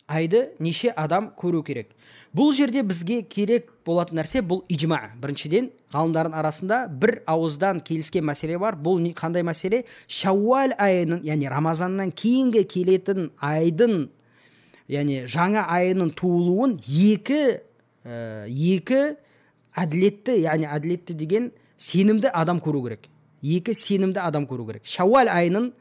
Айды неше адам көру керек? Бұл жерде бізге керек болатын нәрсе бұл ижма. Біріншіден, ғалымдардың арасында бір ауыздан келіскен мәселе бар. Бұл қандай мәселе? Шәууал айының, яғни Рамазаннан кейінгі келетін айдың, яғни жаңа айының туылуын екі әділетті, яғни әділетті деген сенімді адам көру керек. Екі сенімді адам көру керек. Шәууал айының,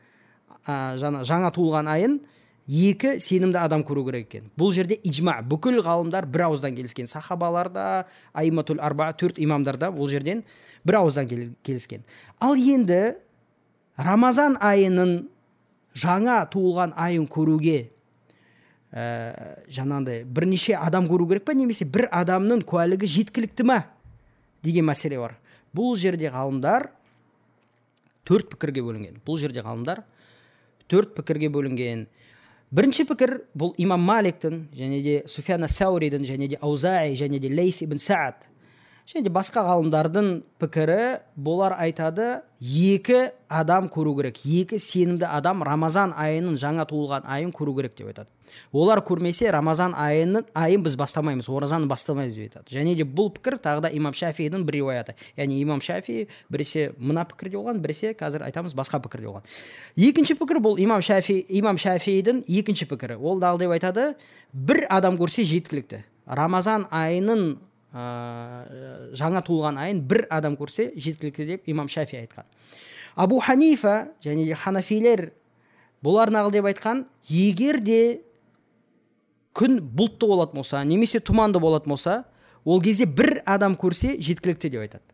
жаңа туылған айын екі сенімді адам көру керек екен. Бұл жерде ижма, бүкіл ғалымдар бір ауыздан келіскен. Сахабалар да, аиматул арба, төрт имамдар да бұл жерден бір ауыздан келіскен. Ал енді Рамазан айының жаңа туылған айын көруге жаңағындай бірнеше адам көру керек па, немесе бір адамның куәлігі жеткілікті ма деген мәселе бар. Бұл жерде ғалымдар төрт пікірге бөлінген. Бұл жерде ғалымдар төрт пікірге бөлінген. Бірінші пікір бұл имам Маликтің, және де Суфьян ас-Сауридің, және де Аузаи, және де Лейс ибн Саад, және де басқа ғалымдардың пікірі. Бұлар айтады, екі адам көру керек, екі сенімді адам Рамазан айының жаңа туылған айын көру керек деп айтады. Олар көрмесе Рамазан айын біз бастамаймыз, оразаны бастамаймыз деп айтады. Және де бұл пікір тағы да имам Шафиидің бір риуаяты. Яғни имам Шафии біресе мына пікірде болған, біресе қазір айтамыз басқа пікірде болған. Екінші пікір бұл имам Шафиидің екінші пікірі. Ол дағы деп айтады, бір адам көрсе жеткілікті. Рамазан айының жаңа туылған айын бір адам көрсе жеткілікті деп имам Шафи айтқан. Абу Ханифа және де ханафилер бұлар нағыл деп айтқан, егер де күн бұлтты болатын болса, немесе тұманды болатын болса, ол кезде бір адам көрсе жеткілікті деп айтады.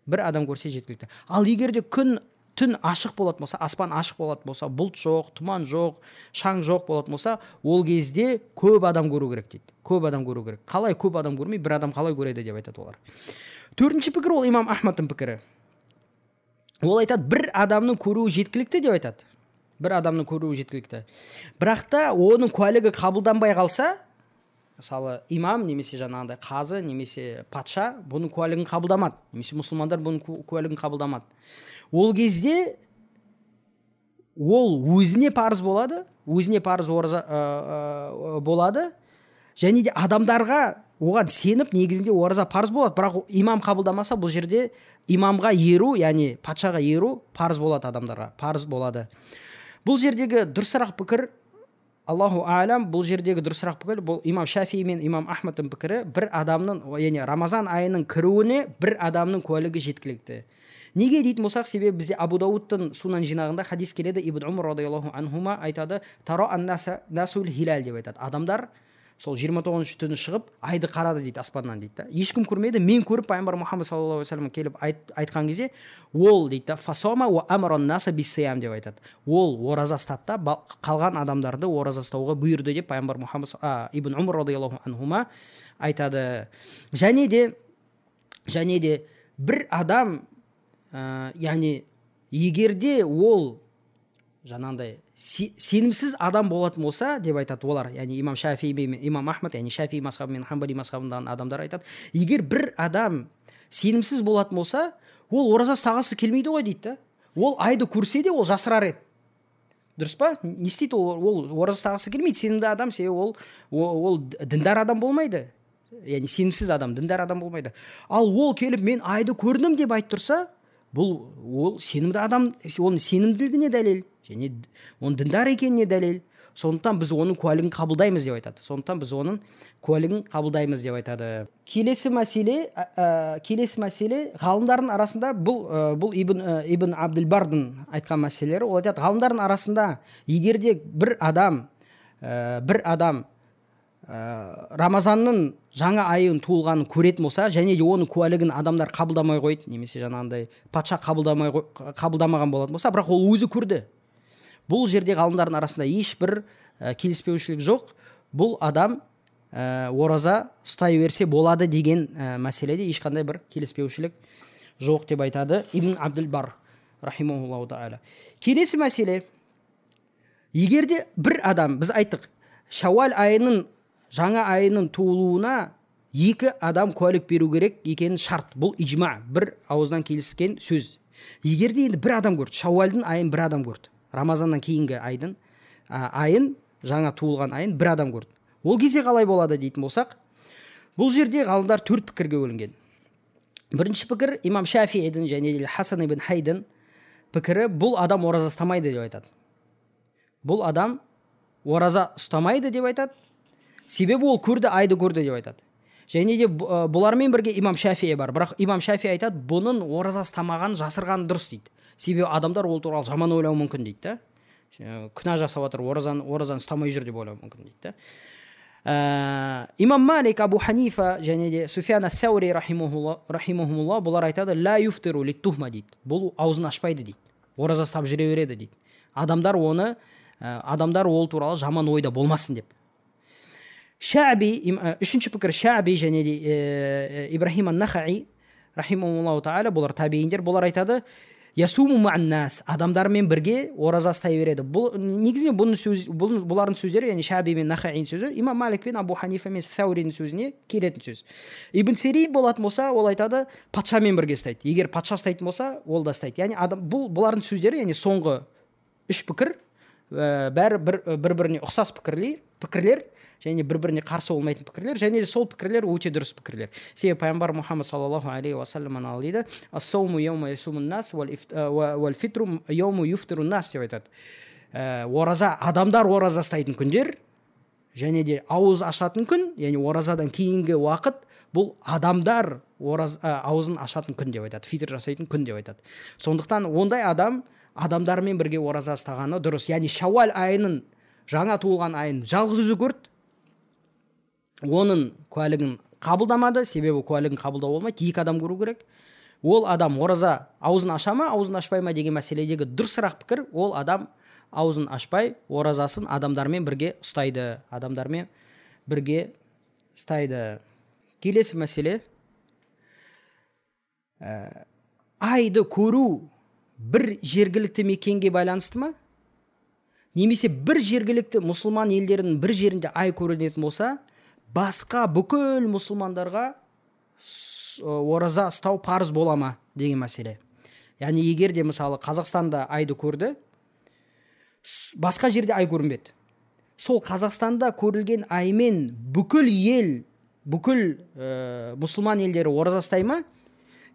Бір адам көрсе жеткілікті. Ал егер де күн түн ашық болатын болса, аспан ашық болатын болса, бұлт жоқ, тұман жоқ, шаң жоқ болатын болса, ол кезде көп адам көру керек дейді. Көп адам көру керек. Қалай көп адам көрмей, бір адам қалай көреді деп айтады олар. Төртінші пікір ол имам Ахмадтың пікірі. Ол айтады, бір адамның көруі жеткілікті деп айтады. Бір адамның көруі жеткілікті. Бірақ та оның куәлігі қабылданбай қалса, мысалы, имам немесе жаңағындай қазы немесе патша бұның куәлігін қабылдамады, немесе мұсылмандар бұның куәлігін қабылдамады. Ол кезде ол өзіне парыз болады, өзіне парыз ораза болады, және де адамдарға оған сеніп негізінде ораза парыз болады. Бірақ имам қабылдамаса, бұл жерде имамға еру, яғни патшаға еру парыз болады, адамдарға парыз болады. Бұл жердегі дұрысырақ пікір, Аллаху алям, бұл жердегі дұрысырақ пікір бұл имам Шафии мен имам Ахмадтың пікірі. Бір адамның, яғни Рамазан айының кіруіне бір адамның куәлігі жеткілікті. Неге дейтін болсақ, себебі бізде Абу Дауыттың Сунан жинағында хадис келеді, Ибн Умар радиаллаху анхума айтады, таро ан-насул хилал деп айтады. Адамдар сол 29-шы түні шығып айды қарады дейді, аспаннан дейді да. Ешкім көрмеді, мен көріп пайғамбар Мұхаммад саллаллаху алейхи уассалам келіп айтқан кезде, ол дейді да, фасома уа амара ан-наса биссиям деп айтады. Ол ораза ұстады да, қалған адамдарды ораза ұстауға бұйырды деп пайғамбар Мұхаммад Ибн Умар радиаллаху анхума айтады. Және де бір адам, яғни егерде ол жаңағындай сенімсіз адам болатын болса деп айтады олар, яғни имам Шафии мен имам Ахмад, яғни Шафии мазхабы мен Ханбали мазхабындағы адамдар айтады, егер бір адам сенімсіз болатын болса, ол ораза ұстағысы келмейді ғой дейді да. Ол айды көрсе де ол жасырар еді. Дұрыс па? Не істейді ол? Ол ораза ұстағысы келмейді. Сенімді адам, себебі ол діндар адам болмайды. Яғни сенімсіз адам діндар адам болмайды. Ал ол келіп мен айды көрдім деп айтып тұрса, бұл ол сенімді адам, оның сенімділігіне дәлел және оның діндар екеніне дәлел. Сондықтан біз оның куәлігін қабылдаймыз деп айтады. Сондықтан біз оның куәлігін қабылдаймыз деп айтады. Келесі мәселе, ғалымдардың арасында бұл Ибн Абдул-Бардың айтқан мәселелері. Ол айтады, ғалымдардың арасында егер де бір адам Рамазанның жаңа айын туылғанын көретін болса, және де оның куәлігін адамдар қабылдамай қойды, немесе жаңағындай патша қабылдамаған болатын болса, бірақ ол өзі көрді. Бұл жерде ғалымдардың арасында ешбір келіспеушілік жоқ. Бұл адам ораза ұстай берсе болады деген мәселеде ешқандай бір келіспеушілік жоқ деп айтады Ибн Абдул-Бар рахимахуллаху тағала. Келесі мәселе, егер де бір адам, біз айттық, Шауал айының жаңа айының туылуына екі адам куәлік беру керек екенін шарт. Бұл ижма, бір ауыздан келіскен сөз. Егер де енді бір адам көрді, Шауалдың айын бір адам көрді, Рамазаннан кейінгі айдың айын, жаңа туылған айын бір адам көрді. Ол кезде қалай болады дейтін болсақ, бұл жерде ғалымдар төрт пікірге бөлінген. Бірінші пікір имам Шафиидің және Хасан ибн Хайдың пікірі, бұл адам ораза ұстамайды деп айтады. Бұл адам ораза ұстамайды деп айтады. Себебі ол көрді, айды көрді деп айтады. Және де бұлармен бірге имам Шафии бар. Бірақ имам Шафии айтады, бұның ораза ұстамаған, жасырған дұрыс дейді. Себебі адамдар ол туралы жаман ойлауы мүмкін дейді да. Күнә жасап жатыр, оразаны ұстамай жүр деп ойлауы мүмкін дейді да. Имам Малик, Абу Ханифа және де Суфьян ас-Саури рахимахумулла, бұлар айтады, ла юфтиру литтухма дейді. Бұл аузын ашпайды дейді. Ораза ұстап жүре береді дейді. Адамдар ол туралы жаман ойда болмасын деп. Шаби, үшінші пікір Шаби және де Ибрахим ан-Нахаи рахимахумуллаху тағала, бұлар табииндер, бұлар айтады, ясуму ма'ан-нас, адамдармен бірге ораза ұстай береді. Бұл негізінен бұлардың сөздері, яғни Шаби мен Нахаидің сөзі, имам Малик пен Абу Ханифа мен Сауридің сөзіне келетін сөз. Ибн Сирин болатын болса, ол айтады, патшамен бірге ұстайды. Егер патша ұстайтын болса, ол да ұстайды. Яғни бұлардың сөздері, яғни соңғы үш пікір, бәрі бір-біріне ұқсас пікірлер, және бір-біріне қарсы болмайтын пікірлер, және сол пікірлер өте дұрыс пікірлер. Себебі пайғамбар Мұхаммад саллаллаху алейхи уассалам дейді, «Ас-сауму яума ясумун нас, уал фитру яуму юфтирун нас» деп айтады. Ораза, адамдар ораза ұстайтын күндер, және де ауыз ашатын күн, яғни оразадан кейінгі уақыт, бұл адамдар аузын ашатын күн деп айтады, фитр жасайтын күн деп айтады. Сондықтан ондай адам адамдармен бірге ораза ұстағаны дұрыс. Яғни Шауал айының, жаңа туылған айын жалғыз өзі көрді, оның куәлігін қабылдамады, себебі куәлігін қабылдау болмайды, екі адам көру керек. Ол адам ораза аузын аша ма, аузын ашпай ма деген мәселедегі дұрысырақ пікір, ол адам аузын ашпай оразасын адамдармен бірге ұстайды, адамдармен бірге ұстайды. Келесі мәселе, айды көру бір жергілікті мекенге байланысты ма? Немесе бір жергілікті мұсылман елдерінің бір жерінде ай көрінетін болса, басқа бүкіл мұсылмандарға ораза ұстау парыз бола ма деген мәселе. Яғни егер де мысалы Қазақстанда айды көрді, басқа жерде ай көрінбеді. Сол Қазақстанда көрілген аймен бүкіл ел, бүкіл мұсылман елдері ораза ұстай ма?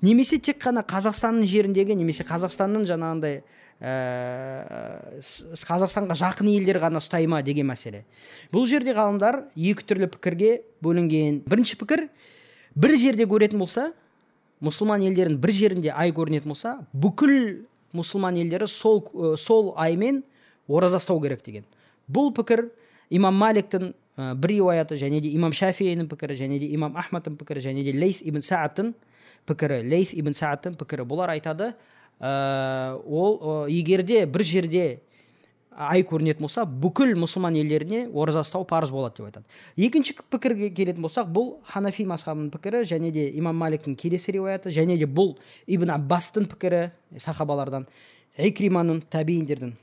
Немесе тек қана Қазақстанның жеріндегі, немесе Қазақстанның жаңағындай Қазақстанға жақын елдер ғана ұстай ма деген мәселе. Бұл жерде ғалымдар екі түрлі пікірге бөлінген. Бірінші пікір, бір жерде көретін болса, мұсылман елдерінің бір жерінде ай көрінетін болса, бүкіл мұсылман елдері сол аймен ораза ұстау керек деген. Бұл пікір имам Маликтің бір риуаяты, және де имам Шафиидің пікірі, және де имам Ахмадтың пікірі, және де Лейс ибн Саадтың пікірі. Лейс ибн Саадтың пікірі. Бұлар айтады, ол егерде бір жерде ай көрінетін болса, бүкіл мұсылман елдеріне ораза ұстау парыз болады деп айтады. Екінші пікірге келетін болсақ, бұл Ханафи мазхабының пікірі, және де имам Маликтің келесі риуаяты, және де бұл Ибн Аббастың пікірі, сахабалардан, Икриманың, табииндердің,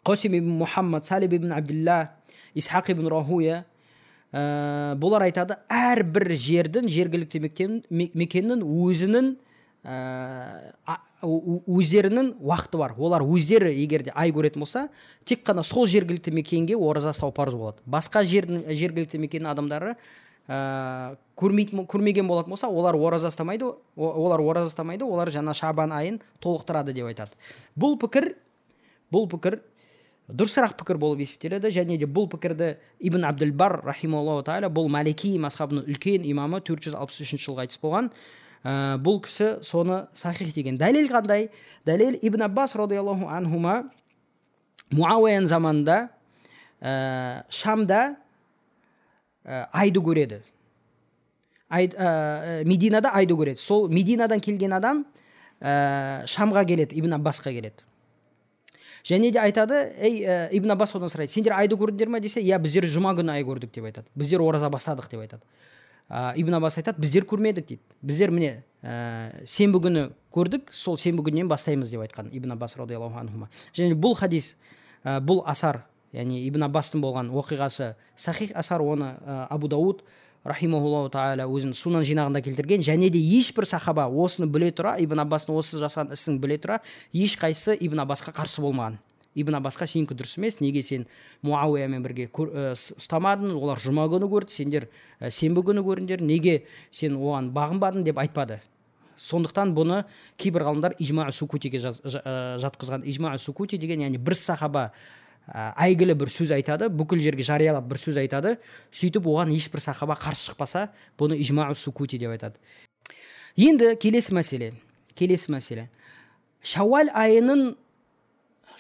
Қосим ибн Мухаммад, Салиб ибн Абдилла, Исхақ ибн Рахуя, бұлар айтады, әрбір жердің, жергілікті мекеннің өзінің өздерінің уақыты бар. Олар өздері егер де ай көретін болса, тек қана сол жергілікті мекенге ораза ұстау парыз болады. Басқа жердің, жергілікті мекеннің адамдары көрмеген болатын болса, олар ораза ұстамайды, олар жаңа Шабан айын толықтырады деп айтады. Бұл пікір дұрысырақ пікір болып есептеледі. Және де бұл пікірді Ибн Абдул-Бар рахималлаху тағала, бұл Малики мазхабының үлкен имамы, 463 жылғы қайтыс болған. Бұл кісі соны сахих деген. Дәлел қандай? Дәлел Ибн Аббас радиаллаху анхума Муауияның заманында Шамда айды көреді. Мединада айды көреді. Сол Мединадан келген адам Шамға келеді, Ибн Аббасқа келеді. Және де айтады, ей, Ибн Аббас одан сұрайды, сендер айды көрдіңдер ме десе, иә, біздер жұма күні ай көрдік деп айтады. Біздер ораза бастадық деп айтады. Ибн Аббас айтады, біздер көрмедік дейді. Біздер міне сенбі күні көрдік, сол сенбі күнінен бастаймыз деп айтқан Ибн Аббас радиаллаху анхума. Және бұл хадис, бұл асар, яғни Ибн Аббастың болған оқиғасы сахих асар, оны Абу Дауд рахимахуллаху тағала өзінің Сунан жинағында келтірген. Және де ешбір сахаба осыны біле тұра, Ибн Аббастың осы жасаған ісін біле тұра, ешқайсысы Ибн Аббасқа қарсы болмаған. Ибн Аббасқа сенікі дұрыс емес, неге сен Муауиямен бірге ұстамадың, олар жұма күні көрді, сендер сенбі күні көрдіңдер, неге сен оған бағынбадың деп айтпады. Сондықтан бұны кейбір ғалымдар ижма сукутиге жатқызған. Ижма сукути деген, яғни бір сахаба әйгілі бір сөз айтады, бүкіл жерге жариялап бір сөз айтады, сөйтіп оған ешбір сахаба қарсы шықпаса, бұны ижма сукути деп айтады. Енді келесі мәселе. Шауал айының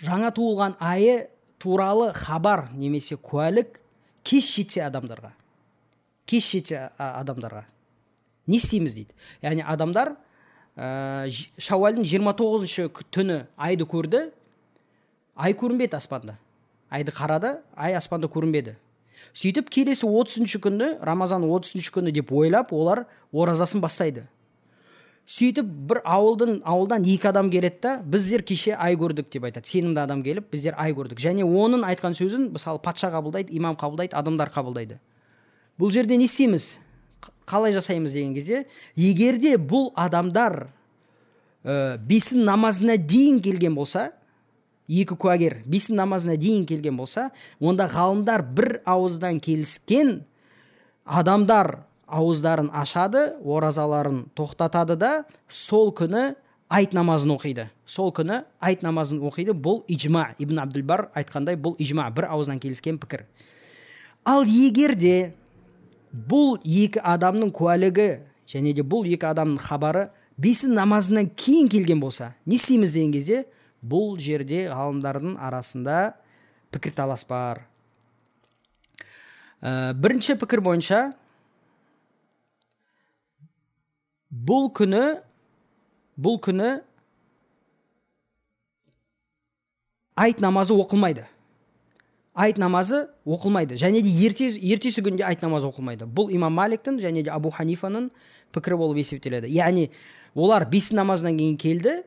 жаңа туылған айы туралы хабар немесе куәлік кеш жетсе адамдарға. Не істейміз дейді. Яғни адамдар Шауалдың 29-шы түні айды көрді, ай көрінбеді аспанда. Айды қарады, ай аспанда көрінбеді. Сөйтіп келесі 30-шы күні, Рамазан 30-шы күні деп ойлап, олар оразасын бастайды. Сөйтіп бір ауылдан екі адам келеді да, біздер кеше ай көрдік деп айтады. Сенімді адам келіп, біздер ай көрдік. Және оның айтқан сөзін, мысалы, патша қабылдайды, имам қабылдайды, адамдар қабылдайды. Бұл жерде не істейміз? Қалай жасаймыз деген кезде, егер де бұл адамдар бесін намазына дейін келген болса, екі куәгер бесін намазына дейін келген болса, онда ғалымдар бір ауыздан келіскен, адамдар ауыздарын ашады, оразаларын тоқтатады да, сол күні айт намазын оқиды. Сол күні айт намазын оқиды. Бұл ижма, Ибн Абдул-Бар айтқандай, бұл ижма, бір ауыздан келіскен пікір. Ал егер де бұл екі адамның куәлігі және де бұл екі адамның хабары бесін намазынан кейін келген болса, не істейміз деген кезде, бұл жерде ғалымдардың арасында пікірталас бар. Бірінші пікір бойынша, бұл күні айт намазы оқылмайды. Айт намазы оқылмайды. Және де ертесі күнде айт намазы оқылмайды. Бұл имам Маликтің және де Абу Ханифаның пікірі болып есептеледі. Яғни олар бесін намазынан кейін келді,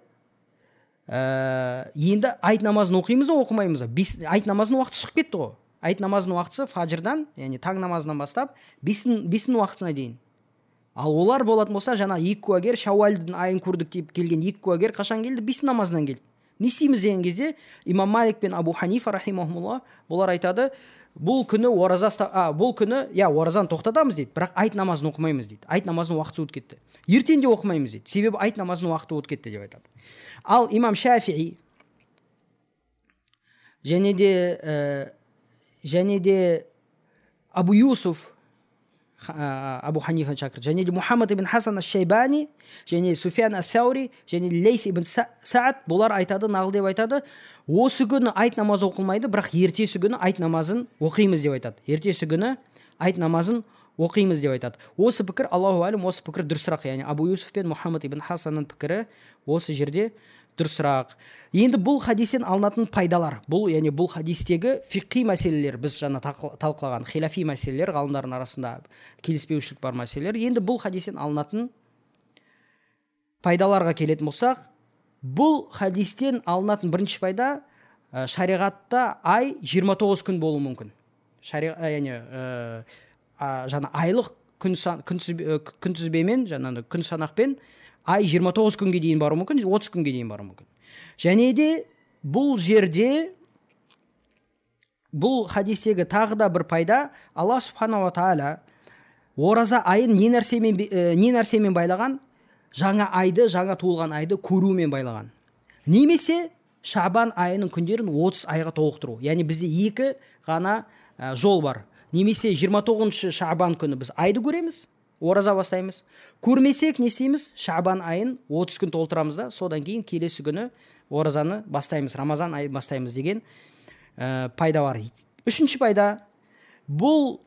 енді айт намазын оқимыз ба, оқымаймыз ба? Айт намазының уақыты шығып кетті ғой. Айт намазының уақыты фажырдан, яғни таң намазынан бастап бесін уақытына дейін. Ал олар болатын болса, жаңа екі куәгер, Шауалдың айын көрдік деп келген екі куәгер қашан келді? Бесін намазынан келді. Не істейміз деген кезде, имам Малик пен Абу Ханифа рахимахумулла, бұлар айтады, бұл күні бұл күні, я, оразаны тоқтатамыз дейді, бірақ айт намазын оқымаймыз дейді. Айт намазының уақыты өтіп кетті. Ертең де оқымаймыз дейді. Себебі айт намазының уақыты өтіп кетті деп айтады. Ал имам Шафии және де Абу Юсуф, Абу Ханифа шәкірт, және де Мұхаммад ибн Хасан аш-Шайбани, және Суфиян ас-Саури, және Лейс ибн Саад, бұлар айтады, нағыл деп айтады, осы күні айт намазы оқылмайды, бірақ ертесі күні айт намазын оқимыз деп айтады. Ертесі күні айт намазын оқимыз деп айтады. Осы пікір, Аллаху әлім, осы пікір дұрысырақ. Яғни Абу Юсуф пен Мұхаммад ибн Хасанның пікірі осы жерде дұрысырақ. Енді бұл хадистен алынатын пайдалар, бұл, яғни бұл хадистегі фиқхи мәселелер, біз жаңа талқылаған хилафи мәселелер, ғалымдардың арасында келіспеушілік бар мәселелер. Енді бұл хадистен алынатын пайдаларға келетін болсақ, бұл хадистен алынатын бірінші пайда, шариғатта ай 29 күн болуы мүмкін. Яғни жаңа айлық күнтізбемен, жаңағы күн санақпен ай 29 күнге дейін баруы мүмкін, 30 күнге дейін баруы мүмкін. Және де бұл жерде, бұл хадистегі тағы да бір пайда, Алла субханала тағала Ораза айын не нәрсемен байлаған? Жаңа айды, жаңа туылған айды көрумен байлаған. Немесе Шабан айының күндерін 30 айға толықтыру. Яғни бізде екі ғана жол бар. Немесе 29 Шабан күні біз айды көреміз, ораза бастаймыз. Көрмесек не істейміз? Шабан айын 30 күн толтырамыз да, содан кейін келесі күні оразаны бастаймыз, Рамазан айын бастаймыз деген пайда бар. Үшінші пайда, бұл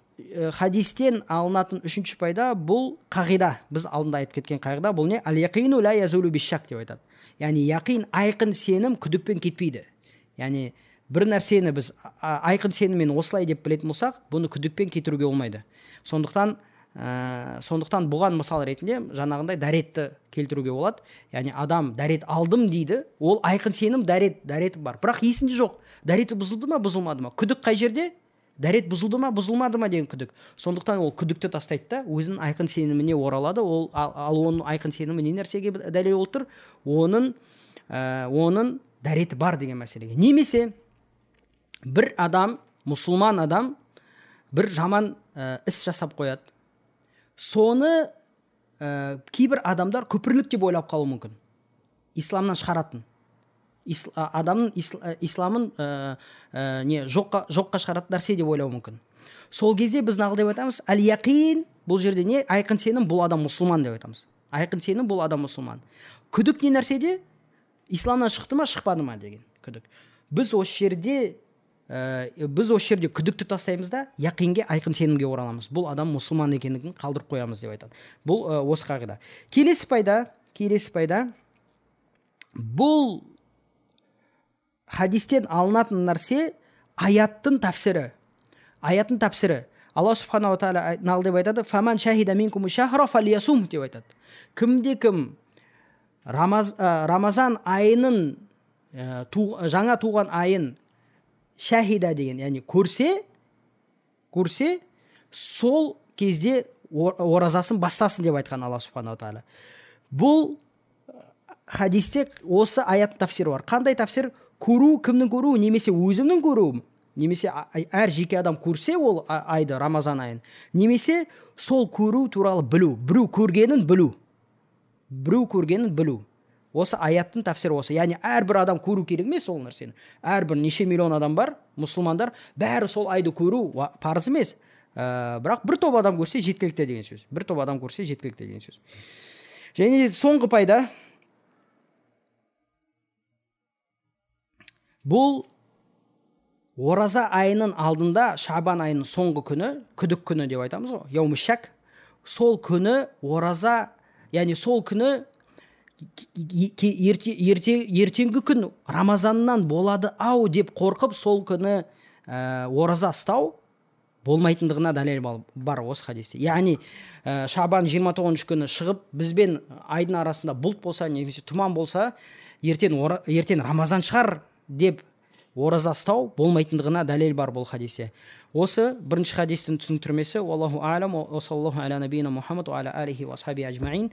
хадистен алынатын үшінші пайда, бұл қағида. Біз алдында айтып кеткен қағида, бұл не? Әл-яқину ла язулу биш-шак деп айтады. Яғни яқин, айқын сенім күдікпен кетпейді. Яғни бір нәрсені біз айқын сеніммен осылай деп білетін болсақ, бұны күдікпен кетіруге болмайды. Сондықтан бұған мысал ретінде жаңағындай дәретті келтіруге болады. Яғни адам дәрет алдым дейді, ол айқын сенім дәреті бар. Бірақ есінде жоқ. Дәреті бұзылды ма, бұзылмады ма? Күдік қай жерде? Дәрет бұзылды ма, бұзылмады ма деген күдік. Сондықтан ол күдікті тастайды да, өзінің айқын сеніміне оралады. Ол, ал оның айқын сенімі не нәрсеге дәлел болып тұр? Оның дәреті бар деген мәселеге. Немесе бір адам, мұсылман адам, бір жаман іс жасап қояды. Соны кейбір адамдар күпірлік деп ойлап қалуы мүмкін. Исламнан шығаратын. Адамның исламын жоққа шығаратын нәрсе деп ойлауы мүмкін. Сол кезде біз нағыл деп айтамыз, әл-яқин, бұл жерде не? Айқын сенім, бұл адам мұсылман деп айтамыз. Айқын сенім, бұл адам мұсылман. Күдік не нәрседе? Исламнан шықты ма, шықпады ма деген күдік. Біз осы жерде күдікті тастаймыз да, яқинге, айқын сенімге ораламыз. Бұл адам мұсылман екендігін қалдырып қоямыз деп айтады. Бұл осы қағида. Келесі пайда, бұл хадистен алынатын нәрсе аяттың тәпсірі. Аяттың тәпсірі. Алла субханаху ва тағала нағыл деп айтады, «Фаман шахида минкум шахра фальясум» деп айтады. Кімде кім Рамазан айының жаңа туған айын шахида деген, яғни көрсе, сол кезде оразасын бастасын деп айтқан Алла субханаху ва тағала. Бұл хадисте осы аяттың тәпсірі бар. Қандай тәпсір? Көру, кімнің көруі, немесе өзімнің көруім, немесе әр жеке адам көрсе ол айды, Рамазан айын, немесе сол көру туралы білу, біреу көргенін білу. Біреу көргенін білу. Осы аяттың тәпсірі осы. Яғни әрбір адам көру керек емес ол нәрсені. Әрбір неше миллион адам бар, мұсылмандар, бәрі сол айды көру парыз емес. Бірақ бір топ адам көрсе жеткілікті деген сөз. Бір топ адам көрсе жеткілікті деген сөз. Және соңғы пайда, бұл ораза айының алдында, Шабан айының соңғы күні, күдік күні деп айтамыз ғой, яуму шак, сол күні ораза, яғни сол күні ертеңгі күн Рамазаннан болады ау деп қорқып, сол күні ораза ұстау болмайтындығына дәлел бар осы хадисте. Яғни Шабан 29 күні шығып, бізбен айдың арасында бұлт болса, немесе тұман болса, ертең Рамазан шығар деп ораза ұстау болмайтындығына дәлел бар бұл хадисте. Осы бірінші хадистің түсініктірмесі. Уаллаху алам, уа саллаллаху аля набийна Мухаммад уа аля алихи уа асхаби ажмаин.